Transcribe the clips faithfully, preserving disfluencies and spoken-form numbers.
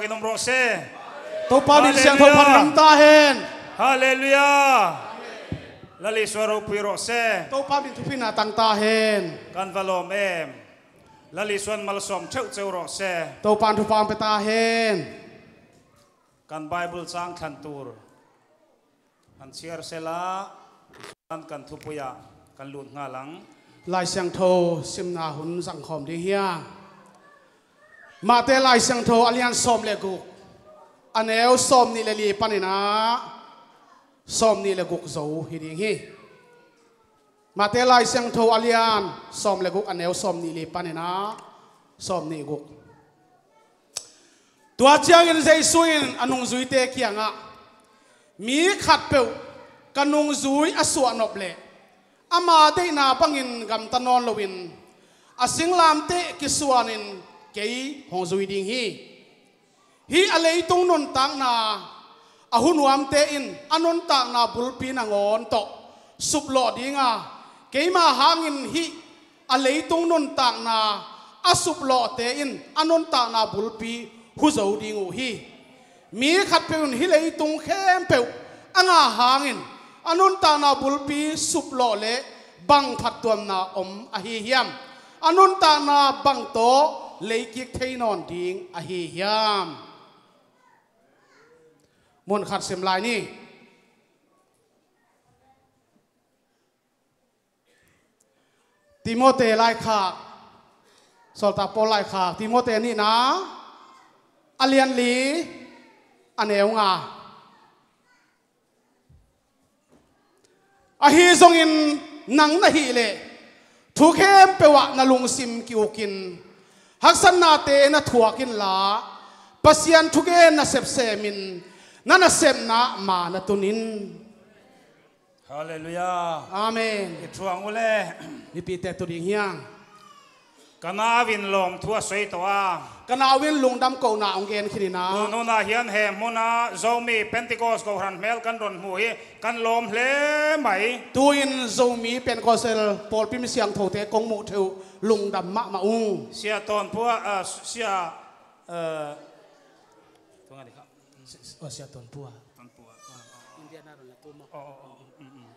in om rawh se. Topa min siangtho phat lam ta hen. Halleluiah. Lal Isua ropui rawh se. Topa min thupina tang ta hen. Kan va lawm em. Lal Isuan malsawm theuhceu rawh se. Topa thupha pe ta hen. Kan Bible cang thlan tur kan siar sela, kan thupui ah kan lut ngah lang. Lai Siangtho simna hun zangkhawm ding hiam? Mate Lai Siangtho a lian sawm le guk, a neu sawm nih le li panin ah sawm nih le guk zo hi ding hi. Mate Lai Siangtho a lian sawm le guk, a neu sawm nih le li panin ah sawm nih guk. Tua ciangin Jesu in a nungzuite kiangah, mi khatpeuh ka nungzui a suahnop leh ama deihna bangin gamta nawn loin a singlamteh kisuanin kei hong zui ding hi. Hih a leitung nuntakna a hunuamte in a nuntakna bulpi nangawn tawh suplawh ding a, keima hangin hih a leitung nuntakna a suplawhte in a nuntakna bulpi hu zo ding uh hi. Mi khatpeuh in hih leitung khempeuh a ngah hangin a nuntakna bulpi suplawh leh bang phattuamna om ahi hiam? A nuntakna bang tawh leikik thei nawn ding ahi hiam? Mun khat sim lai ni. Timote laikhak, Sawltak Paul laikhak, Timote nihna a lian li, a neu nga. Ahi zongin nang na hih leh thu khempeuh ah na lungsim ki-ukin haksatnate na thuak inla, Pasian thugen nasep semin na nasepna ma na tun in. Halleluiah. Amen. I thuang uh le. Mipite tu ding hiang. Ka nau in lawmthu a soi tawh a. Ka nau in lungdam kohna hong gen khin ina. Tunhuna hian he hmuna Zomi Pentecost kohran hmel kan rawn hmu hi, kan lawm hle mai. Tuin Zomi Pentecostal pawlpi mi siangthote kong muh theuh lungdam mahmah ung. Sia Tawnpua, ah, sia, eh, tunga ni kha. Si-, oh, sia Tawnpua. Tawnpua. Indiana ron la tu maw. Oh, oh, oh, mm, mm.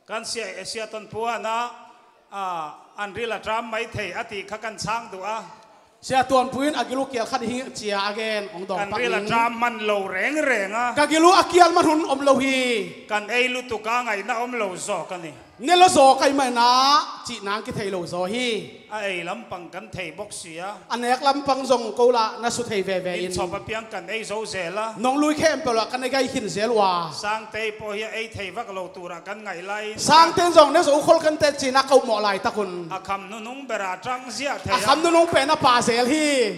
Kan sia, eh, sia Tawnpua na, ah, an ril a ṭam mai thei a ti kha kan chang duh a. Sia Tawnpua in a gil uh kial khat hi cia a gen, hong dawng pak in. Kan ril a ṭam man lo reng reng a. Ka gil uh a kial man hun om lo hi. Kan ei lutuk a, ngaihna om lo zaw ka ni. Ne lo zaw ka hih manin a, cih nang kithei lo zaw hi. A ei lampang kan thei bawk si a. A nek lampang zong ko lah na su thei veve in. Min chawp apiang kan ei zo zel a. Nong lui khempeuh lah kan ei gai khin zel uh a. Sangtei pawh hi a ei thei vak lo turah kan ngaih lai. Sangtei in zong ne zo khol kan teh cih na ko mawh laitak un. A kham nunung bera tang ziah thei a. A kham nunung pen a pa zel hi.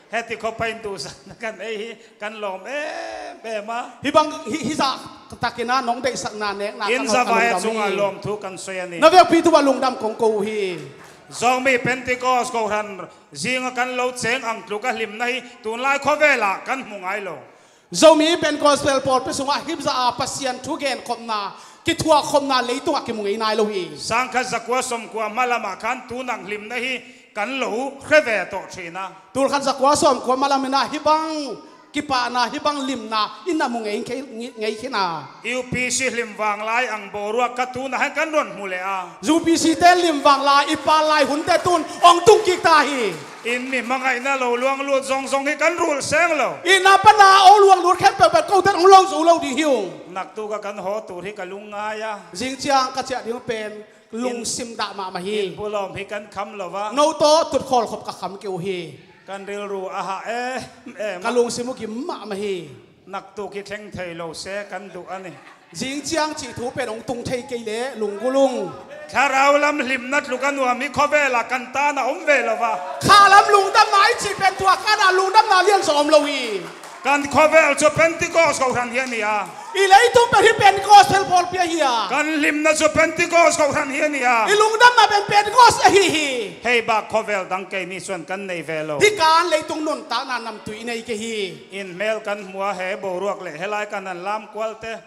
Heti khawpa in duhzakna kan ei hi, kan lawm em em a. Hih bang, hih, hih zah takin a nong deihsakna nekna kan hawh ka lungdam hi. Inn zavai a chungah lawmthu kan sawi a ni. Na vekpi tu ah lungdam kong ko uh hi. Zomi Pentecost kohran zinga kan lo cheng ang tluk a hlimna hi tunlai khawvelah kan hmu ngai lo. Zomi Pentecostal pawlpi sungah hih zah a Pasian thu genkhopna, kithuahkhopna leitungah kimu ngei nai lo hi. Sangkhat zakua sawmkua hma lamah khan tunang hlimna hi kan lo hre ve tawh ṭhin a. Tulkhat zakua sawmkua hma lam in a hih bang kipahna, hih bang limna in a mu ngei, ngei, ngei khin a. U P C hlim vang lai ang boruak kha tunah hian kan rawn hmu leh a. U P C te lim vang lai, i pal lai hunte tun hong tung kik ta hi. In mi hmangaihna lo luang lut zawng zawng hi kan rul seng lo. Itna pana hong luang lut khempeuh pen kote hong lo zo lo ding hi ung. Naktuk a kan haw tur hi ka lungngai a. Zing ciang ka chiah ding pen lungsim dah mahmah hi. In pulawm hi kan kham lo va. No tawh tut khawl khop ka kham keuh hi. Kan rilru a hah em em a. Ka lungsim uh gim mahmah hi. Naktuk hi thleng thei lo se kan duh a ni. Zing ciang cih thu pen hong tung thei kei leh lunggulh ung. Thlarau lam hlimna tluk a nuam hi khawvelah kan tan a om ve lo va. Kha lam lungdamna i cih pen tua khan a lungdamna lian zawh om lo hi. Kan khawvel chu Pentecost kohran hi a ni a. I leitung pen hi Pentecost phelpawlpi ahi a. Kan hlimna chu Pentecost kohran hi a ni a. I lungdamna pen Pentecost ahi hi. Hei bak khawvel dang keini chuan kan nei ve lo. Hih kan leitung nuntakna namtui i nei kei hi. In hmel kan hmu a, he boruak leh helai kan han lam kual te.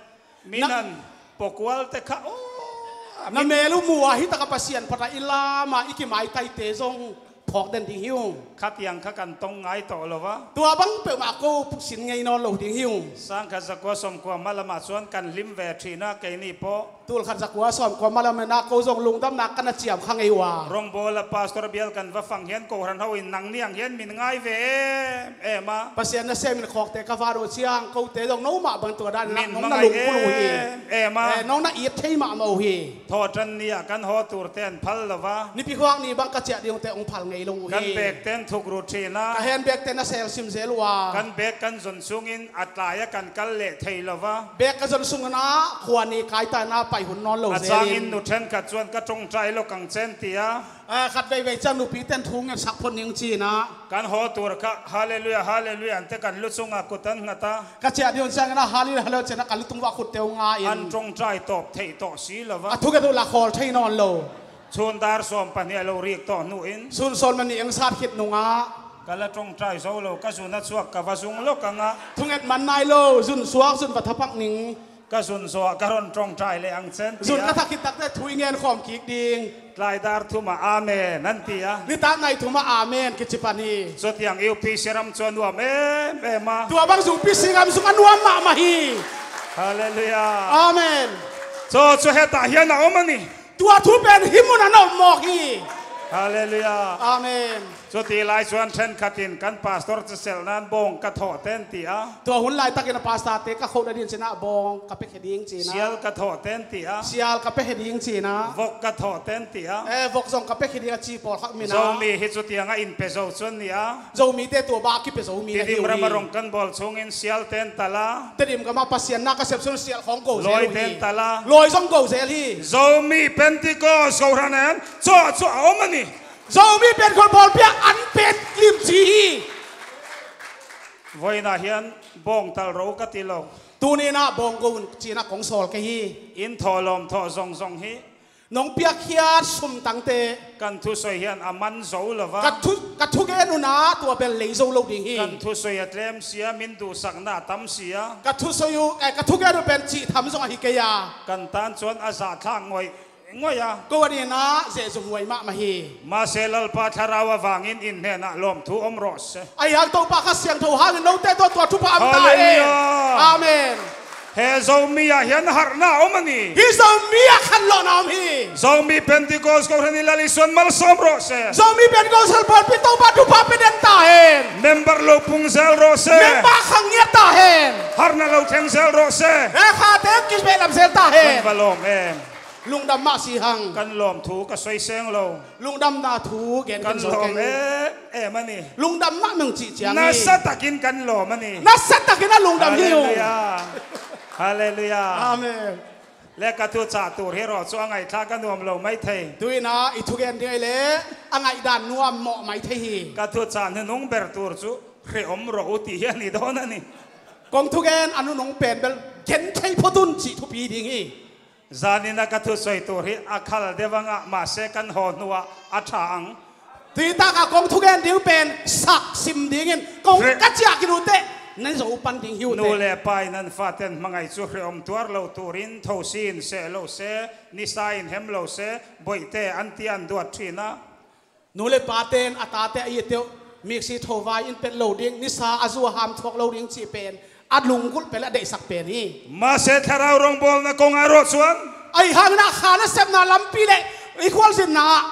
Min han pawh kual te kha aw. Na mel uh mu a, hi taka Pasian phata i lam a, i kimaitai te zong phawk den ding hi ung. Khatiang kha kan tong ngai tawh lo va. Tua bang peuhmah ko sin ngei nawn lo ding hi ung. Sangkhat zakua sawmkua malam ah cuan kan lim ve ṭhin a, keini pawh. Tulkhat zakua sawmkua malam in ah ko zong lungdamna ka na ciam kha ngei uh a. Rongbawl a pastor bial kan va fang hian kohhran ho in nang niang hian min ngai ve em em a. Pasian nasem in khawkte ka vak uh ciang kote zong no mah bang tua dan in ah nong na lungkul uh hi. Em em a. Eh, nong na it thei mahmah uh hi. Thawhṭan ni ah kan haw turte an phal lo va. Nipi khuak ni bang ka ciah ding uh teh hong phal ngei lo uh hi. Kan bag ten thuk ru ṭhin a. Ka handbag ten a sel sim zel uh a. Kan bag kan zon sungin a tlai a kan kal leh thei lo va. Bag ka zon sung in ah khua ni kai ta in ah pai hun nawn lo zel in. A changin nu ṭhenkhat chuan ka ṭawngṭai lawk ang che an ti a. Ah, khat veivei ciang nupi ten thu ngetsak phot ning ci in ah. Kan haw tur kha, Hallelujah, Hallelujah, an te kan lu chungah kut an nghat a. Ka ciah ding uh ciangin ah Hallelujah, Hallelujah ci in ah ka lutung uah khutte uh nga in. An ṭawngṭai tawp theih tawh si lo va. A thunget uh la khawl thei nawn lo. Chhun dar sawm pahnih a lo rik tawh hnu in. Sun sawn mani eng sat khit nungah. Ka la ṭawngṭai zo lo, ka zun a chuak ka va zung lawk ang a. Thunget man nai lo, zun suak, zun va thaphak ning. Ka zun zawh ka rawn ṭawngṭai leh ang che an ti a. Zun ka thak khit takte thu i ngen khawm kik ding. Tlai dar thumah amen an ti a. Nitak nai thumah amen kici pan hi. Chutiang U P C ram chuan nuam em em a. Tua bang U P C ram sung a nuam mahmah hi. Hallelujah. Amen. Chaw chu hetah hian a awm a ni. Tua thu pen hi mun an awm mawk hi. Hallelujah. Amen. Chuti lai chuan ṭhenkhatin kan pastor chu selh nan bawng ka thawh te an ti a. Tua hun laitakin a pastor te ka khohna din cin ah bawng ka pe khe ding cin ah. Sial ka thawh te an ti a. Sial ka pe khe ding cin ah. Vok ka thawh te an ti a. Eh, vok zong ka pe khe ding a ci pawl kha min a. Zomi hi chutianga inpe zo chu an ni a. Zomi te tua bak kipe Zomi a hi uh hi. Tedim rama rawng kan bawl chungin sial te an tal a. Tedim gama Pasian na ka sep sun sial khawng go zel uh hi. Lawi te an tal a. Lawi zong go zel hi. Zomi Pentecost kohhran ah hian chaw chu a awm a ni. Zomi pen khawlbawlpi ah an pen limci hi. Vawiinah hian bawng tal ro ka ti lo. Tuni-in ah bawng go un ci-in ah kong sawl kei hi. In thawhlawm thawh zawng zawng hi. Nong piakkhiat sum tangte. Kan thusawi hian a man zo lo va. Ka thu, ka thugen un ah tua bel lei zo lo ding hi. Kan thusawi a tlem sia, min duhsakna a tam sia. Ka thusawi uh, eh, ka thugen uh pen cih tham zawng ahi kei a. Kan tan chuan a zahthlak ngawih ngawih a. Ko a ni-in ah zehzum huai mahmah hi. Mahse, Lalpa Thlarau avangin in hnenah lawmthu awm rawh se. Ahi hang Topa Kha Siangtho hangin note tawh tua thupha awm ta hen. Hallelujah. Amen. He Zomi ah hian harhna a awm a ni. Hi Zomi ah khanlawhna a awm hi. Zomi Pentecost kohhran in Lal Isuan malsawm rawh se. Zomi Pentecost khawlbawlpi Topa thupha pe den ta hen. Member lo pung zel rawh se. Member khang ngiat ta hen. Harhna lo thleng zel rawh se. He khate kisbeh lam zel ta hen. Kan va lawm em. Lungdam mah si hang. Kan lawm thu ka sawi seng lo. Lungdamna thu gen kan zo keng. Kan lawm em em a ni. Lungdamna meng cih ciang hi. Nasa takin kan lawm a ni. Nasa takin a lungdam hi ung. Hallelujah. Hallelujah. Amen. Le ka thuchah tur hi rawh chu a ngaihthla ka nuam lo mai thei. Tu-in ah i thugen ding ahi le a ngaihdan nuam mawh mai thei hi. Ka thuchah nunung ber tur chu hreawm rawh u tih hi a ni dawn a ni. Kong thugen a nunung pen bel gen thei phot un cih thupi ding hi. Zanin a ka thusawi tur hi a khal deuh ang a, mahse kan haw hnuah a ṭha ang. Tui takah kong thugen ding pen sak sim dingin kong ka ciah khin uh teh nan zo pan ding hi uh teh. Nu le pa in an faten hmangaih chu hreawm tuar lo turin tho si in seh lo se, nisa in hem lo se, bawihte an ti an duat ṭhin a. Nu le pate'n a tate a itte uh miksi tho vai in pet lo ding, nisa a zu a ham thuak lo ding cih pen a lunggulh pen le a deihsak pen hi. Mahse, Thlarau rawngbawlna kong ah rawh chuan. Ahi hangin ah kha nasepna lampi leh i khualzinna ah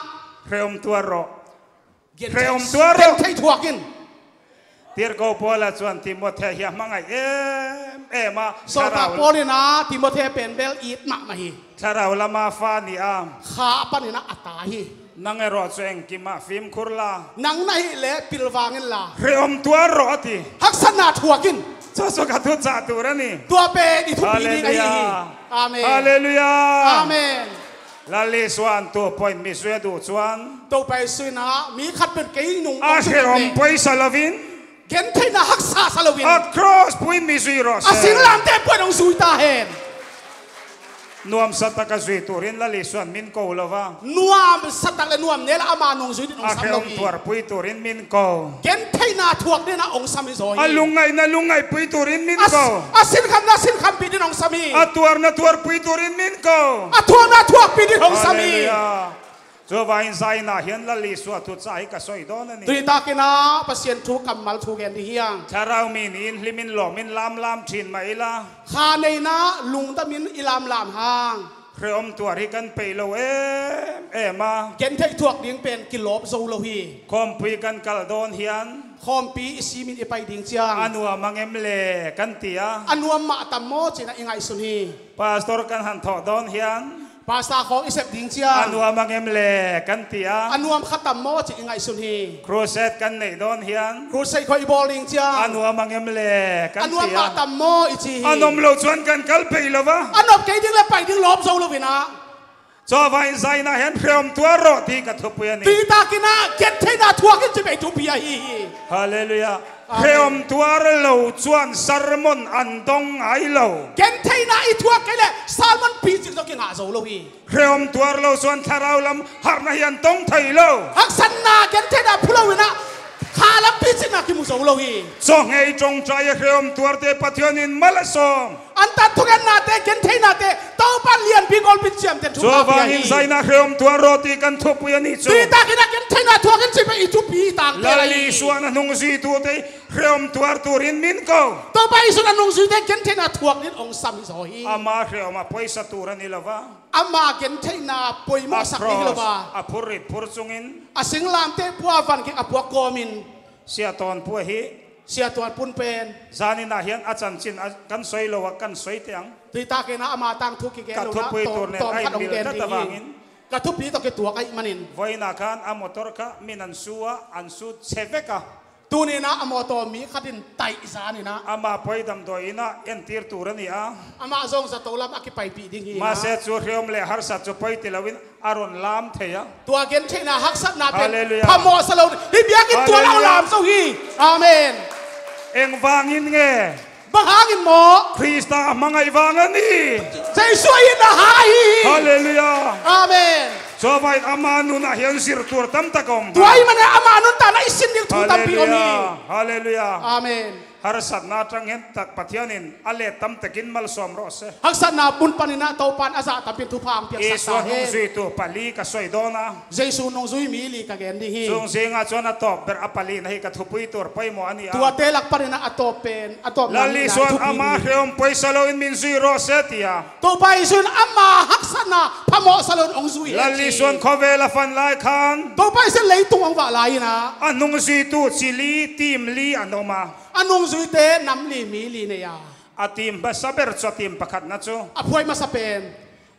hreawm tuar rawh. Hreawm tuar rawh. Gen thei thuak in. Tirko Paula chuan Timothe hi a hmangaih em em a. Sawltak Paul in ah Timothe pen bel it mahmah hi. Thlarau lama fa ni a. Kha a panin ah a ta hi. Nang erawh chu engkimah fimkhur la. Nang na hih leh pilvang in la. Hreawm tuar rawh a ti. Haksatna thuak in. Chu chu ka thuchah tur a ni. Tua pen i thupi ding ahi hi. Hallelujah. Amen. Hallelujah. Amen. Lal Isuan tu pawhin mizui a duh chuan. Topa Isu in ah mi khat pen kei nung a hreawm pawisa lovin. Gentheihna haksa sa loin. A cross puin mi zui rawh se. A singlamteh puan hong zui ta hen. Nuamsa taka zui turin Lal Isuan min ko lo va. Nuamsa tak le nuam nel ama nung zui din hong sam lo hi. A hreawm tuar pui turin min ko. Gentheihna thuak dina hong sam hi zaw hi. A lungngaihna lungngaih pui turin min ko. A sinkhamna sinkhampi din hong sam hi. A tuarna tuar pui turin min ko. A thuakna thuakpi din hong sam hi. Hallelujah. Cuvangin zaina hian Lal Isua thuca hi ka soi dawn a ni. Tuni takin ah Pasian thu kammal thu gen ding hi hang. Thlarau mi niin hlimin lawmin lamlam ṭhin mah ila. Kha neina lungdamin i lamlam hang. Hreawm tuar hi kan peih lo em em a. Gentheih thuak ding pen kilawp zo lo hi. Khawmpui kan kal dawn hian. Khawmpi i simin i pai ding ciang. A nuam ang em le kan ti a. A nuam mah tam maw cinah i ngaihsun hi. Pastor kan han thawh dawn hian. Pastor khawng i sep ding ciang. A nuam ang em le kan ti a. A nuam kha tam maw ci i ngaihsun hi. Crusade kan neih dawn hian. Crusade khawng i bawl ding ciang. A nuam ang em le kan ti a. A nuam mah tam maw i ci hi. A nuam lo chuan kan kal peih lo va. A nuam kei ding le pai ding lawp zo lo inah. Cuvangin zaina hian hreawm tuar rawh ti ka thupui a ni. Tuni takin ah gentheihna thuak in ci peih thupui ahi hi. Hallelujah. Amen. Hreawm tuar lo chuan sermon an dawng ngai lo. Gentheihna i thuak kei leh sermon picing zawk i ngah zo lo hi. Hreawm tuar lo chuan thlarau lam harhna hi an tawng thei lo. Haksatna gentheihna phu lo inah kha lam picingna kimu zo lo hi. Chaw ngei ṭawngṭai a hreawm tuarte Pathianin mal a sawm. An tan thugennate, gentheihnate Topan lianpi ngawlpin ciamten thu. Cuvangin zaina hreawm tuar rawh ti kan thupui a ni chu. Tuni takin ah gentheihna thuak in ci peih i thupi tangte Lal Isua a nungzuitute hreawm tuar turin min ko. Topa Isua a nungzuite gentheihna thuak dingin hong sam hi zaw hi. Ama hreawm a pawisa tur a ni lo va. Ama gentheihna pawimawhsak ding hi lo va. A cross a phurrit phur chungin. A singlamteh pua van kik a puak kawmin. Sia Tawn Pu ahi. Sia Tawn Pu pen. Zanin ah hian a chanchin a kan sawi lo a kan sawi teh ang. Tuni takin ah ama tangthu kigen lo na tawm khat hong gen ding hi. Ka thupui tur nen a inmil tlat avangin. Ka thupi tawh kituak ahih manin. Vawiinah khan a motor kha min an su a, an su chhe vek a. Tunin ah a mawtaw mi khatin taih zanin ah. Ama pawi damdawiin ah entir tur a ni a. Amah zawng zato lam a kipaipih ding hi. Mahse chu hreawm leh harsat chu pawi ti loin a rawn lam thei a. Tua gentheihna haksatna pen. Hallelujah. Phamawhsa lo hi biakin tua lo lam zo hi. Amen. Eng vangin nge? Bang hangin maw? Krista a hmangaih vang a ni. Jesu a itna hai hi. Hallelujah. Amen. Chuvangin ama nunah hian zir tur tam tak a awm. Tua ahih manin ama nuntakna i sin ding thu tampi awm hi. Hallelujah. Hallelujah. Amen. Harsatna aṭang hian tak Pathianin a let tam takin malsawm rawh se. Haksatna bul panin ah Topan a zah tampin thupha hong piaksak ta hen. Isua nungzuitu pali ka sawi dawn a. Jesu nungzui mi li ka gen ding hi. Chung zingah chuan a tawp ber a palina hi ka thupui tur pawimawh a ni a. Tuate lak panin ah a tawp pen, a tawp Lal Isuan ama hreawm pawisa loin min zui rawh se, ti a. Topa Isuan ama haksatna phamawhsa loin hong zui e, Lal Isuan khawvel a fan lai khan. Topa Isuan leitung hong vah lai-in ah. A nungzuitu chi li, team li an awm a. A nungzuite nam li, mi li nei a. A team hmasa ber chu a team pakhatna chu. A phuai hmasa pen.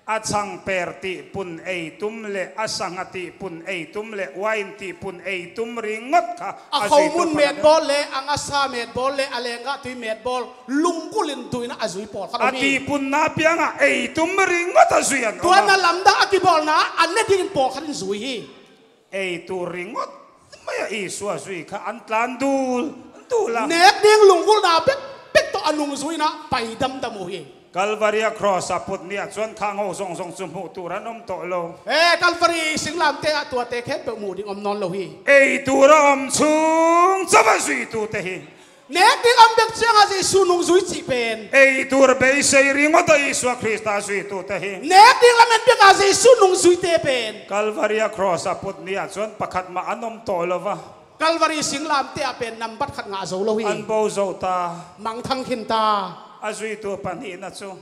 A chhangper tihpun ei tum leh, a sangha tihpun ei tum leh, wine tihpun ei tum ringawt kha a zui tu. A khomun metbawl leh, a ngasa metbawl leh, a lenggah tui metbawl lunggulhin duhna a zui pawlkhat a um hi. A tihpunna apiangah ei tum ringawt a zui an awm a. Tua na lamdang a kibawlna a ne dingin pawlkhat in zui hi. Ei tur ringawt mai a Isua zui kha an tlan dul dul a. Nek ding lunggulhna bekbek tawh a nungzuina pai damdam uh hi. Calvary a cross a put ni ah chuan khang ho zawng zawng chu hmuh tur an awm tawh lo. E, Calvary singlamteh ah tuate khempeuh hmuh ding awm nawn lo hi. Ei tur a awm chhung chauh a zuitute hi. Nek ding awm bek chiangah Jesu nungzui cih pen. Ei tur beisei ringawt a Isua Krista zuitute hi. Nek ding lamen bek a Jesu nungzuite pen. Calvary a cross a put ni ah chuan pakhat mah an awm tawh lo va. Calvary singlamteh ah pen nambat khat ngah zo lo hi. An bo zo ta. Mangthang khin ta. A zuitu pahnihna chu.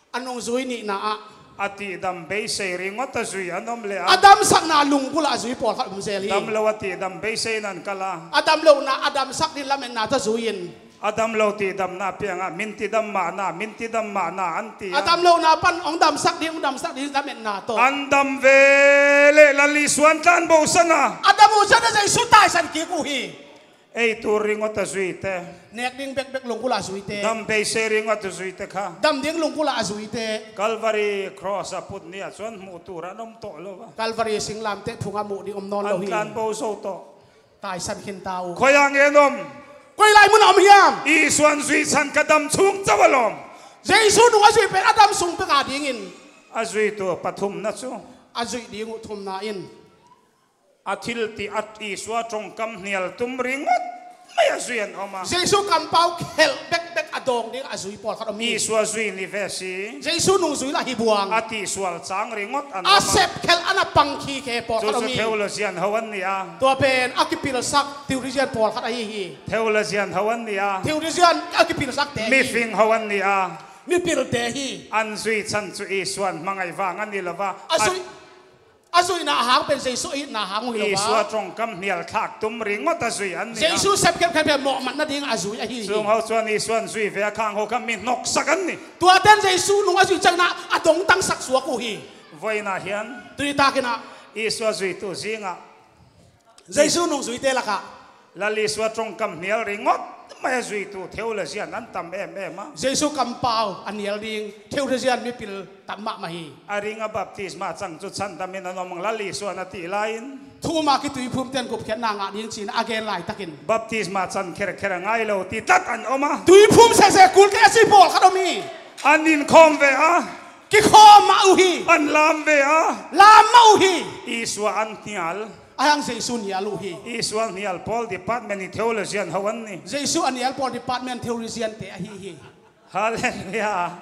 A nungzui nihna ah. A tihdam beisei ringawt a zui an awm leh a. A damsakna lunggulh a zui pawlkhat um zel hi. Damlo a tihdam beiseiin an kal a. A damlohna, a damsak ding lametna tawh zui-in. A damlo tihdamna apiangah min tidam mahna, min tidam mahna an ti a. A damlohna pan hong damsak ding, hong damsak ding lametna tawh. An dam ve leh Lal Isuan tlan bosan a. A dam uh chuan a Jesu taisan kik uh hi. Ei tur ringawt a zuite. Nek ding bekbek lunggulh a zuite. Dam beisei ringawt a zuite kha. Dam ding lunggulh a zuite. Calvary cross a put ni ah chuan hmuh tur an awm tawh lo va. Calvary singlamteh phungah hmuh ding awm nawn lo hi. An tlan bo zo tawh. Taisan khin ta uh. Khawiah nge an awm? Koi lai hmunah awm hiam? Isuan zui chhan kha dam chhung chauh a lawm. Jesu nung a zui pen a dam sung bek a dingin. A zuitu pathumna chu. A zuih ding uh thumna in. A thiltih a Isua ṭawngkam hnial tum ringawt mai a zui an awm a. Jesu kampau khelh bekbek a dawng ding a zui pawlkhat awm hi. Isua zui ni ve si. Jesu nungzui lah hi buang. A tihsual chang ringawt an awm a. A sep khelh a a pang khikhe pawlkhat om hi. Theologian ho an ni a. Tua pen a kipilsak theologian pawlkhat ahi hi. Theologian ho an ni a. Theologian a kipilsakte hi. Mifing ho an ni a. Mipilte hi. An zui chan cu Isuan hmangai vang an ni lo va. A zui, a zuihna hang pen Jesu a itna hang uh hi lo va. Isua ṭongkam hnial thlak tum ringawt a zui an ni a. Jesu sep khempeuh mawhmat nading a zui ahi hi. Sung ho cuan Isuan zui ve a khang ho kha mi hnoksak an ni. Tuaten Jesu nung a zui ciangin a dongtangsak suak uh hi. Vawiinah hian. Tuni takin ah. Isua zuitu zingah. Jesu nungzuite lakah. Lal Isua ṭongkam hnial ringawt mai a zuitu theologian an tam em em a. Jesu kampau a hnial ding theologian mipil tam mahmah hi. A ringa baptisma cang cu changdamin an om ang Lal Isuan a tih laiin. Thu uma kituiphumten gupkhiatna ngah ding ci-in a gen laitakin. Baptisma can kherkher a ngai lo ti tlat an om a. Tuiphum sese kul kei a si pawlkhat om hi. An inkhawm ve a. Kikhawm mah uh hi. An lam ve a. Lam mah uh hi. Isua an hnial. Ahi hang Jesu hnial uh hi. Isua hnial pawl department hi theologian ho an ni. Jesu a hnial pawl department theologian te ahi hi. Halleluiah.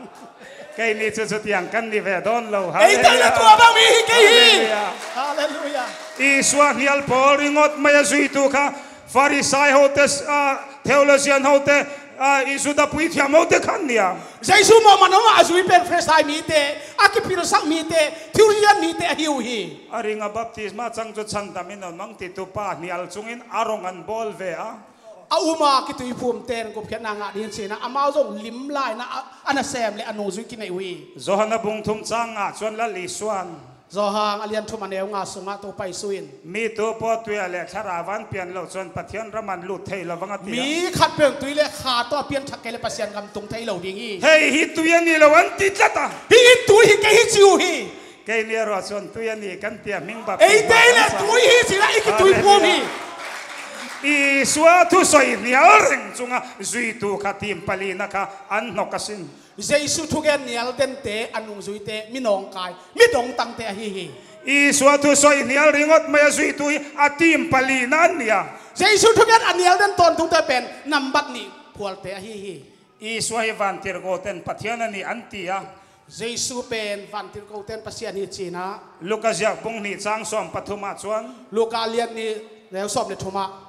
Kei ni cu cu tiang kan ni ve dawn lo. Ei te le tua bang mi hi kei hi. Halleluiah. Halleluiah. Isua hnial pawl ringawt mai a zuitu kha Farisai hote, ah, theologian hote, ah, i Judah puithiam hote khan nia. Jesu mawhman hong a zui pen Farisai mite, a kipilsak mite, theologian mite ahi uh hi. A ringa baptisma cang cu changdamin an mang titu pa hnial cungin a rong an bawl ve a. A uma kituiphumten gupkhiatna ngah ding ci-in ah amau zong lim lai-in ah a, a nasem le a nungzui kineih uh hi. Johan a bung thum cang nga chuan Lal Isuan. Johan a lian thum a neu nga sungah Topa Isu in. Mi tu pawh tuia le thlarau an pian lo chuan Pathian ram an lut thei lo vang a ti a. Mi khat peuh tui le kha tawh a pian thak kei le Pasian gam tung thei lo ding hi. Hei hi tui a ni lo an ti tlat a. Hi hi tui hi kei hi ci uh hi. Kei ni erawh chuan tui a ni kan tia hming baptisma. Eite le tui hi ci-in ah i kituiphum hi. Halleluiah. Isua thusawi hnial reng chunga zuitu kha team palina kha an hnawk a sin. Jesu thugen hnial dente a nungzuite mi nawngkai, mi dongtangte ahi hi. Isua thusawi hnial ringawt mai a zuitu hi a team palina an ni a. Jesu thugen a hnial den tawntungte pen nambat nih phualte ahi hi. Isua hi vantirhkohten Pathian a ni an ti a. Jesu pen vantirhkohten Pasian hi ci-in ah. Luka ziak bung hnih chang sawm pathumah chuan. Luka lian hnih neu sawm le thumah.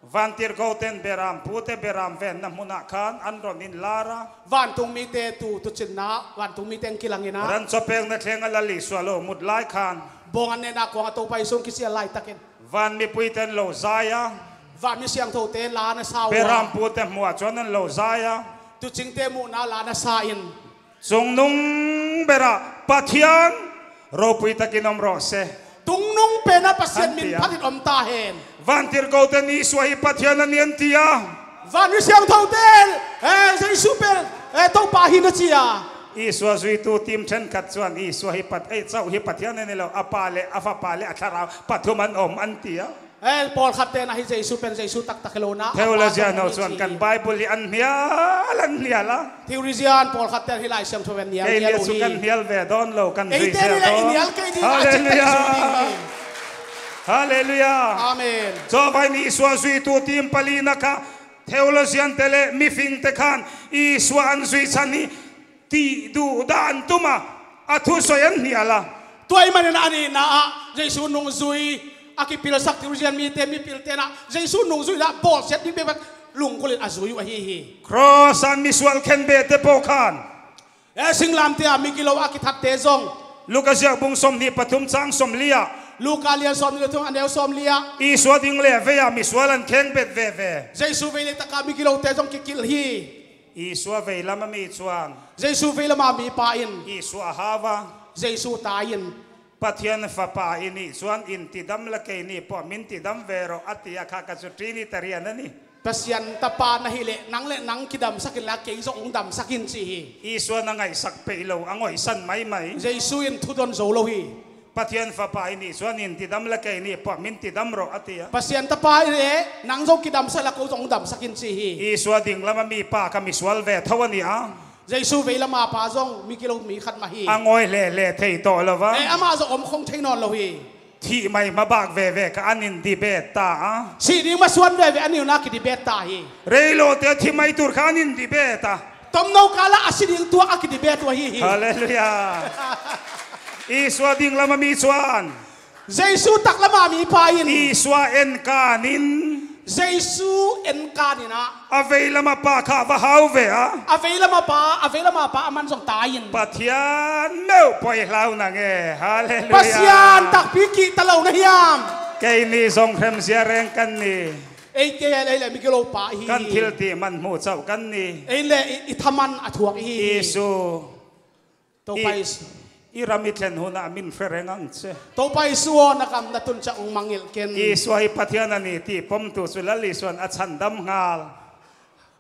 Vantirhkohten beram pute beram venna hmunah khan an rawn inlar a. Vantung mite tu tucinna vantung mite an kilangin ah. Ran chawpekna thlenga Lal Isua lo mut lai khan. Bawng an nehna kuanga Topa Isu an kisial laitakin. Van mipuiten lo zai a. Van mi siangthote la na sa uh a. Beram pute hmuah chuan an lo zai a. Tucingte muhna la na sa in. Chungnung berah Pathian ropui takin awm rawh se. Tungnung pena Pasian min phatin awm ta hen. Vantirhkohten Isua hi Pathian a ni an ti a. Van mi siangthote, eh, Jesu pen, eh, Topa hi na ci a. Isua zuitu team ṭhenkhat chuan Isua hi Pat-, ei, chauh hi Pathian a ni lo, a Pa leh a Fapa leh a Thlarau pathum an awm an ti a. Eh, pawlkhat ten ahi Jesu pen Jesu taktak hi lo na. Theologian ho chuan kan Bible hi an hnial, an hnial a. Theologian pawlkhat ten hi Lai Siangtho pen hnial, hnial uh hi. Kei ni chu kan hnial ve dawn lo, kan zui zel dawn. Eite ni la i hnial kei ding a cik tak chu ding hi. Halleluiah. Amen. Chuavangin Isua zuitu team palina kha theologian te leh mifingte khan Isua an zui chhan hi tih duh dan tuma a thusawi an hnial a. Tua ahih manin a nihna ah Jesu nungzui a kipilsak theologian mite mipilte in ah Jesu nungzui in ah bawlsiat ding bek bek lungkulhin a zui uh ahi hi. Cross ah misual khenbehte pawh khan. Eh, singlamteh ah migilo a kithatte zong. Luka ziak bung sawmhnih pathum chang sawmli ah. Luka lian sawmhnih le thum a neu sawmli ah. Isua ding leh vei ah misual an khengbet veve. Jesu vei leh takah migilote zong kikilh hi. Isua vei lama mi chuan. Jesu vei lama mipa in. Isua a hau a. Jesu ta in. Pathian Fapa i nih chuan intidam la kei ni pawh min tidam ve rawh a ti a, kha kha chu Trinitarian a ni. Pasian Tapa na hih leh nang leh nang kidamsak inla kei zong hong damsak in ci hi. Isua na ngaihsak peih lo a ngawisan mai mai. Jesu in thu dawn zo lo hi. Pathian Fapa i nih chuan intidam la kei ni pawh min tidam rawh a ti a. Pasian Tapa i leh nang zong kidamsak inla ko zong hong damsak in ci hi. Isua ding lama mipa kha misual ve tho a ni a. Jesu vei lama pa zong migilo mi khat mah hi. A ngawi hle hle thei tawh lo va. Eh, amah zong awm khawng thei nawn lo hi. Thih mai hma bak veve kha an in debate ta a. Sih ding masuan veve an ni un a ki debate ta hi. Rei lawte thi mai tur kha an in debate a. Tomno kala a si ding tuak a ki debate uh ahi hi. Halleluiah. Isua ding lama mi chuan. Jesu taklama mipa in, Isua enkanin, Jesu enkanin ah, a veilam a pa kha va hau ve a, a veilam a pa, a veilam a pa a man zong tai in, Pathian meuh poi hlau na nge. Halleluia. Pasian takpi kihta lo na hiam? Kei ni zong hremzia reng kan ni. Ei kei a lei le migilo pa i hi. Kan thil ti man hmu chauh kan ni. Ei le i, i thaman a thuak i hi. Isu. Topa i, Isu, i ram i thlen hunah min hre reng ang che. Topa Isu aw, na kam na tun ciang ong mangngilh ken. Isua hi Pathian a ni ti pom tu cu Lal Isuan a chandam ngal.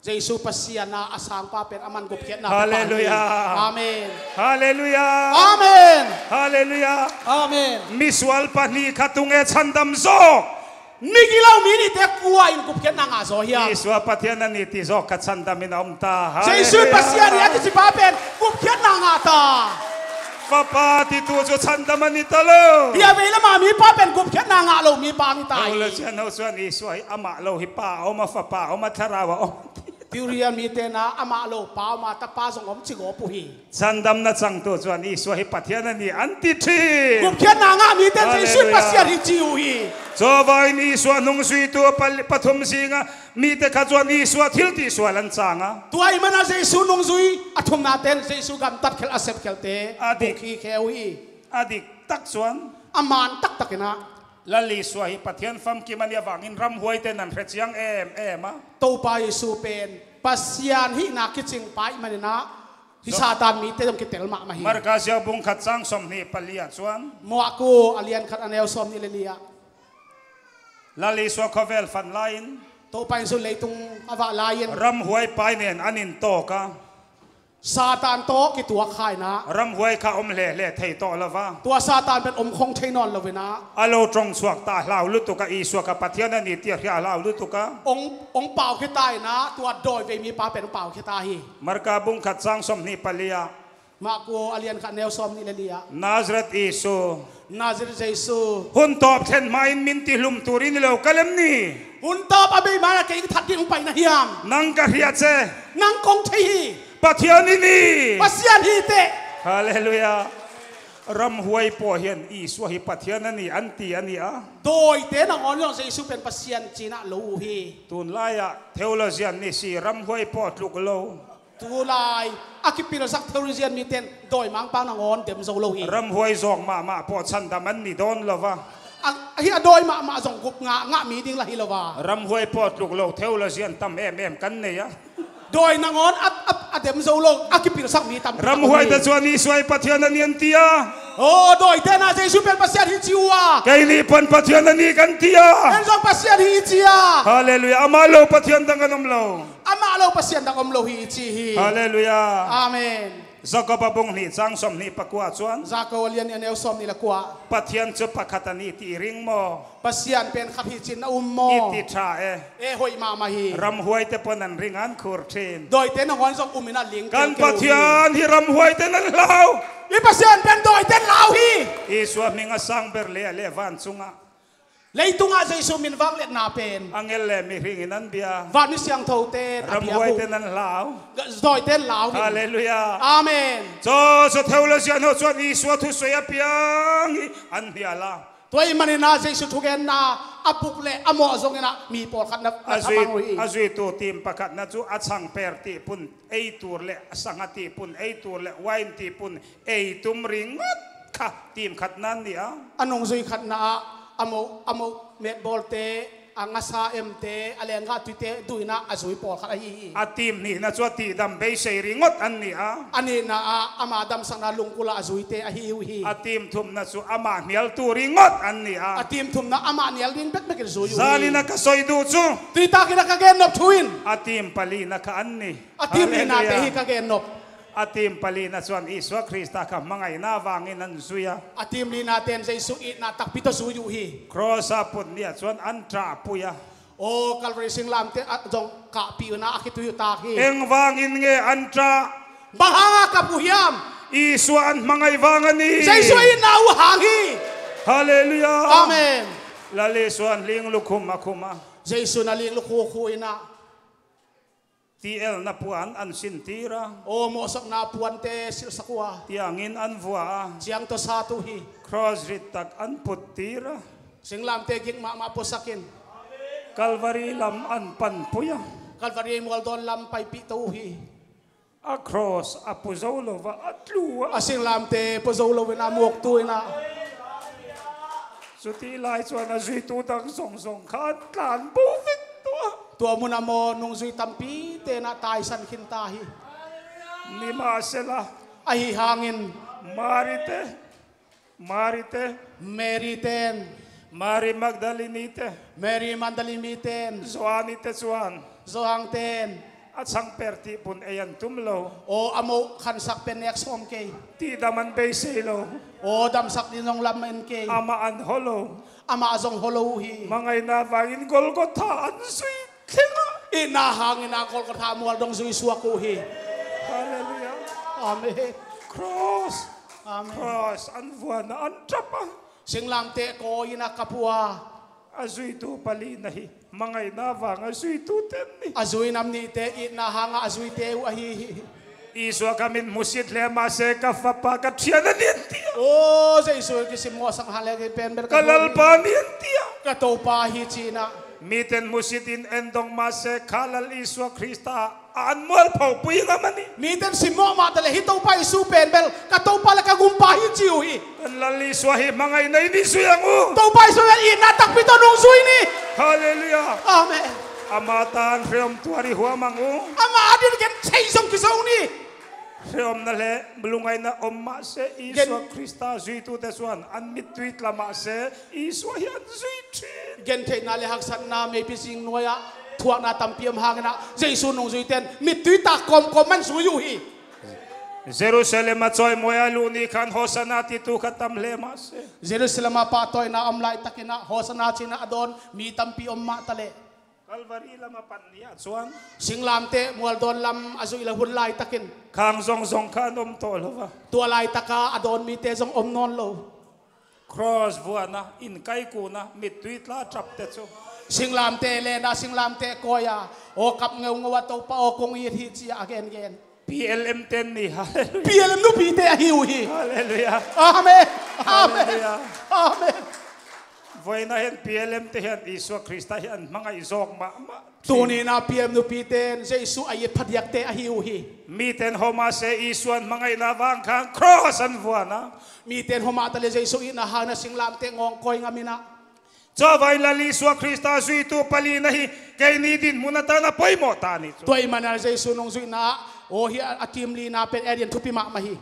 Jesu Pasian a a sangpa pen a man gupkhiatna. Halleluia. Amen. Halleluia. Amen. Halleluia. Amen. Misual pahnih kha tunge chandam zaw. Migilo mi nihte kua in gupkhiatna ngah zaw hiam? Isua Pathian a ni ti zaw kha chandam in a om ta. Jesu Halleluia. Pasian hi a kici pa pen gupkhiatna ngah ta. Fapa ti tu cu chandam a ni ta lo. Bia veilam a mipa pen gupkhiatna ngah lo mipa a ngi ta hi. Theologian ho suan Isua hi amah lo hi pa a om a, fapa a om a, thlarau a om. Theologian mite na amah lo pa a om a, tapa zong om ci gawp uh hi. Chandamna cangtu cuan Isua hi Pathian a ni an ti ṭhin. Gupkhiatna ngah mite Jesu Halleluia. Pasian hi ci uh hi. Cawva in Isua nungzuitu a pal-, pathum zinga mite kha cuan Isua thil tihsual an canga. Tua i mana Jesu nungzui a thumna ten Jesu gamtat khel a sep khelte a dik, buk hi khe uh hi. A dik tak cuan a man taktak inah Lal Isua hi Pathian famkim a nih avangin ramhuaite nan hre ciang em em a. Topa Jesu pen Pasian hihna kicing pa i maninah hi Satan mite zong kitel mahmah hi. Marka ziau bung khat cang sawmhnih pali ah cuan. Marku a lian khat a neu sawmhnih le li ah. Lal Isua khuavel fan lai-in. Topa Jesu leitung a vah lai-in. Ramhuai pai nen an in tawk a. Satan tawh kituak kha inah. Ramhuai kha om hlele thei tawh lo va. Tua Satan pen om khong thei nawn lo inah. A lo ṭong chuak ta hlau lutuk a, Isua kha Pathian a ni ti a hria hlau lutuk a. Ong, ong pau khia ta inah, tua dawi vei mipa pen ong pau khia ta hi. Marka bung khat cang sawmhnih pali ah. Marku a lian khat neu sawmhnih le li ah. Nazareth Isu. Nazareth Jesu. Hun tawp thlen hma in min ti hlum tur in i lo ka lem ni. Hun tawp a bei ma-in a kei ka that ding hong pai na hiam? Nang ka hria ce. Nang kong thei hi. Pathian i ni. Pasian hi teh. Halleluia. Ramhuai paw hian Isua hi Pathian a ni an ti a ni a. Dawite nangawn zong Jesu pen Pasian cinah lo uh hi. Tunlai ah theologian ni si ramhuai paw tluk lo. Tulai a kipilsak theologian mite in dawimangpa nangawn dem zo lo hi. Ramhuai zawng mahmah paw chandam an ni dawn lo va. A, a hi a dawi mahmah zong gup ngah, ngah mi ding la hi lo va. Ramhuai paw tluk lo theologian tam em em kan nei a. Dawi nangawn a, a, a dem zo lo, a kipilsak mi tam. Ramhuaite cuan Isua hi Pathian a ni an ti a. Aw, dawite na Jesu pen Pasian hi ci uh a. Kei nih pan Pathian a ni kan ti a. En zong Pasian hi ci a. Halleluia. Amah lo Pathian dang kan om lo. Amah lo Pasian dang om lo hi i ci hi. Halleluia. Amen. Jakob a bung hnih cang sawmhnih pakua cuan. Jakob a lian nih a neu sawmhnih le kua. Pathian cu pakhat a ni ti i ring maw? Pasian pen khat hi cin a um maw? I ti ṭha e. E hoih mahmah hi. Ramhuaite pawn an ring an khur ṭhin. Dawite nangawn zong um in a ling kan kelkel uh hi. Pathian hi ramhuaite nan hlau. I Pasian pen dawite lau hi. Isua hming a sang ber le le vancungah. Leitungah Jesu min vangliatna pen angel le mihring in an bia. Vanmi siangthote a bia uh. Ramhuaite nan hlau. Dawite lau hi. Halleluia. Amen. Cu, cu theologian ho cuan Isua thusuai a piang hi an hnial a. Tua i maninah Jesu thugenna a puk le a mawh zonginah mi pawlkhat na, na a zui, thamang uh hi. A zuitu tim pakhatna cu a changper tihpun ei tur le a sanga tihpun ei tur le wain tihpun ei tum ringawt kha tim khatna an ni a. A nungzui khatna ah a moh, a moh metbawlte, a ngasa emte, a lenggah tuite duhna a zui pawlkhat ahi hi. A tim hnihna cu a tihdam beisei ringawt an ni a. A nihna ah ama damsakna lungkula a zuite ahi uh hi. A tim thumna cu amah hnialtu ringawt an ni a. A tim thumna amah hnial ding bekbekin zui uh hi. Zaninah ka soi duh cu. Tuitakinah ka gennop thu in. A tim palina kha an ni. A tim lihnate hi ka gennop. A tim palina cuan Isua Krista kha hmangaihna vangin an zui a. A tim lihnate in Jesu itna takpi tawh zui uh hi. Cross a put ni ah cuan an ṭah pui a. Aw, Calvary singlamteh ah zong kahpih uh na a khitui uh tak hi. Eng vangin nge an ṭah? Bang hanga kap uh hiam? Isua an hmangaih vang a ni. Jesu itna uh hang hi. Halleluia. Amen. Lal Isua an lingluk khum a khum a. Jesu na lingluk khukhu inah. Tielna puan an sintir a. Aw mawhsakna puante silhsak uh a. Tiangin an vua a. Ciangtawsat uh hi. Cross rittak an puttir a. Singlamte ging mahmah puasakin. Calvary lam an panpui a. Calvary mualdawn lam paipih to uh hi. A cross a pu zo lo va a tlu a. A singlamte pu zo lo in a muaktu in a. Cuti lai chuan a zuitu dang zawngzawng kha an tlan bo vek tua. Tua mun a maw nungzui tampi ten a taisan khin ta hi. Nimahsela. Ahi hangin. Mari te. Mari te. Mary ten. Mari Magdalini te. Mary Magdalini ten. Joani te chuan. Johan ten. A chhangper tihpun ei an tum lo. Aw a moh khansak pen nek sawm kei. Tihdam an beisei lo. Aw damsak ding zong lam en kei. Amah an haw lo. Amah zong haw lo uh hi. Hmangaihna vangin Golgotha an zui thleng a. Itna hangin a Golgotha mualdawng zui suak uh hi. Halleluiah. Amen. Cross. Amen. Cross an vuan a an ṭap a. Singlamteh kawi in a kap uh a. A zuitu palina hi hmangaihna vanga zuitute an ni. A zui nam nihte itna hanga a zuite uh ahi hi. Isua ka mit hmusit hle mahse ka fapa ka ṭhian a ni an ti a. Aw Jesu kisim mawhsak hang le kei pen ber ka Lalpa a ni an ti a. Ka Topa hi ci-in a. Miten hmusitin en dawng mahse kha Lal Isua Krista a an mualpho pui ngam a ni. Miten simmawh mah ta le hi Topa Isu pen bel ka Topa le ka Gumpa hi ci uh hi. Kan Lal Isua hi hmangaihna in i zui ang uh. Topa Isu bel itna takpi tawh nungzui ni. Halleluiah. Amen. Ama tan hreawm tuar i huam ang uh. Ama a din gen thei zong kizo ni. Hreawmna le lungngaihna om mahse Isua Krista zuitute chuan an mittui tla mahse Isua hi an zui ṭhin. Gentheihna le haksatna meipi zing nuaiah thuakna tampi om hangin a Jesu nungzuiten mittui tak kawmkawm man zui uh hi. Jerusalem a chawimawi a luh ni khan Hosanna titu kha tam hle mahse. Jerusalem a pahtawina om laitakin a Hosanna ci-in a dawn mi tampi om mah ta leh. Calvary lam a pan ni ah chuan. Singlamteh mualdawn lam a zuih loh hun laitakin. Khang zawngzawng kha an awm tawh lo va. Tua laitaka a dawn mite zong awm nawn lo. Cross vuana, inkaikuna, mittui tla ṭapte chu. Singlamteh lena, singlamteh kawia, aw kap ngeungeu a Topa aw kong it hi ci-a a gengen. P L M te an ni, halleluiah. P L M nupite ahi uh hi. Halleluiah. Amen. Amen. Halleluiah. Amen. Vawiina hian P L M te hian Isua Krista hi an hmangaih zawk mahmah. Tunina P M nupiten Jesu a it phadiakte ahi uh hi. Miten haw mahse Isuan hmangaihna vang khan cross an vuan a. Miten haw mah ta le Jesu itna hangin a singlamteh ngawng kawi ngam in a. Chuvangin Lal Isua Krista zuitu palina hi keini dinhmun atan a pawimawh ta ni chu. Tua ahih manin a Jesu nungzuihna ah aw hi a, a team lina pen ei din thupi mahmah hi.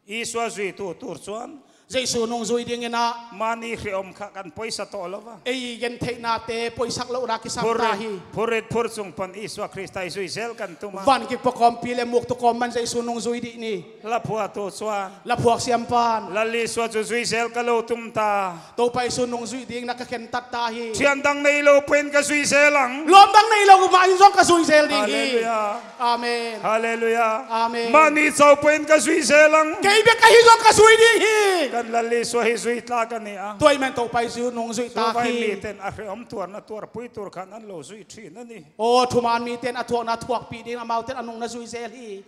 Isua zuitu tur chuan. Jesu nungzui dingin a. Mahni hreawm kha kan pawisa tawh lo va. Ei gentheihnate pawisak lohna kisam ta hi. Phurrit phur chung pawn Isua Krista i zui zel kan tum a. Van kik pawh kawmpi le muktu kawm man Jesu nungzui dih ni. La phuahtu chuan. La phuak siam pan. Lal Isua chu zui zel ka lo tum ta. Topa Isu nungzuih dingin a ka khentat ta hi. Ṭhian dang nei lo pawhin ka zui zel ang. Lawm dang nei lo mah in zong ka zui zel ding hi. Halleluiah. Amen. Halleluiah. Amen. Mahni chau pawhin ka zui zel ang. Kei bek ahi zong ka zui ding hi. Kan Lal Isua hi zui tlak a ni a. Tua ahih manin Topa Isu nungzuih tak hi. Chuvangin miten a hreawm tuarna tuarpui tur khan an lo zui ṭhin a ni. Aw, thuman miten a thuakna thuakpih dingin amauten a nungna zui zel hi.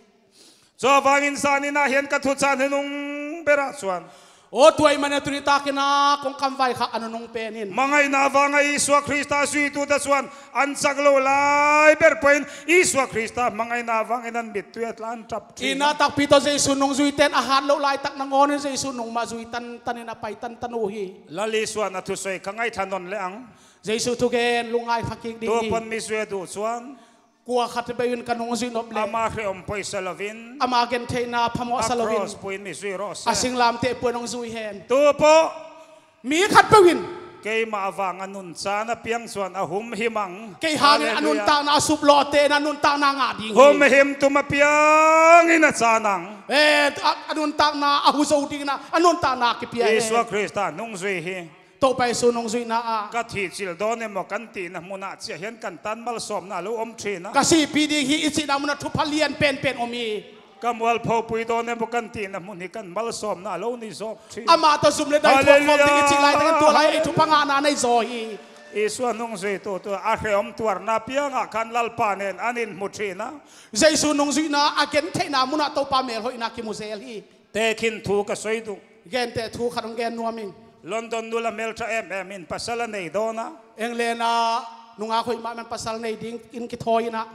Chuvangin zaninah hian ka thuchah nunung berah chuan. Aw, tua ahih manin tuni takin a kawngkam vai kha a nunung penin. Hmangaihna vanga Isua Krista zuitute chuan an chak lo lai ber pawhin Isua Krista hmangaihna vangin an mittui a tla an ṭap ṭhin. Itna takpi tawh Jesu nungzuiten a hat loh lai tak nangawnin Jesu nung mah zui tan tanin a pai tan tan uh hi. Lal Isuan a thusawi kha ngaithla nawn leh ang. Jesu thugen lungngai kha kik ding hi. Tua pawn mi zui a duh chuan. Kua khat peuhin ka nungzuih nop leh. Ama hreawm pawisa lovin. Ama gentheihna phamawh sa lovin. A cross puiin mi zui rawh se. A singlamteh puiin hong zui hen. Tu pawh. Mi khat peuhin. Keimah avanga nunchan a piang chuan a humhim ang. Kei hangin a nuntakna a sup lawh tein a nuntakna ngah ding hi. Humhim tum a piangin a chan ang. Eh, a, a nuntakna a hu zo dingin a, a nuntakna a kipia hi. Isua Krista nungzui hi. Topa Isu nungzuihna ah. Ka thih chilh dawn emaw kan tihna hmunah chiah hian kan tan malsawmna a lo awm ṭhin a. Ka sihpih ding hi i chihna hmunah thupha lian penpen awm hi. Ka mualphopui dawn emaw kan tihna hmun hi kan malsawmna a lo ni zawk ṭhin. Amah tawh zum le dai thuak khawm ding i chih laitakin tua lai ei thupha ngahna nei zaw hi. Isua nungzui tutu a hre om tuarna piangah khan Lalpa nen an in hmu ṭhin a. Jesu nungzuihna a gentheihna munah Topa melhoihna kimu zel hi. Tekhin thu ka soi duh. Gente thu khat hong gen nuam ing. London nula hmelṭha em em in pasal a nei dawn a. England ah nungak hoih mahmah in pasal nei dingin kithawi in ah.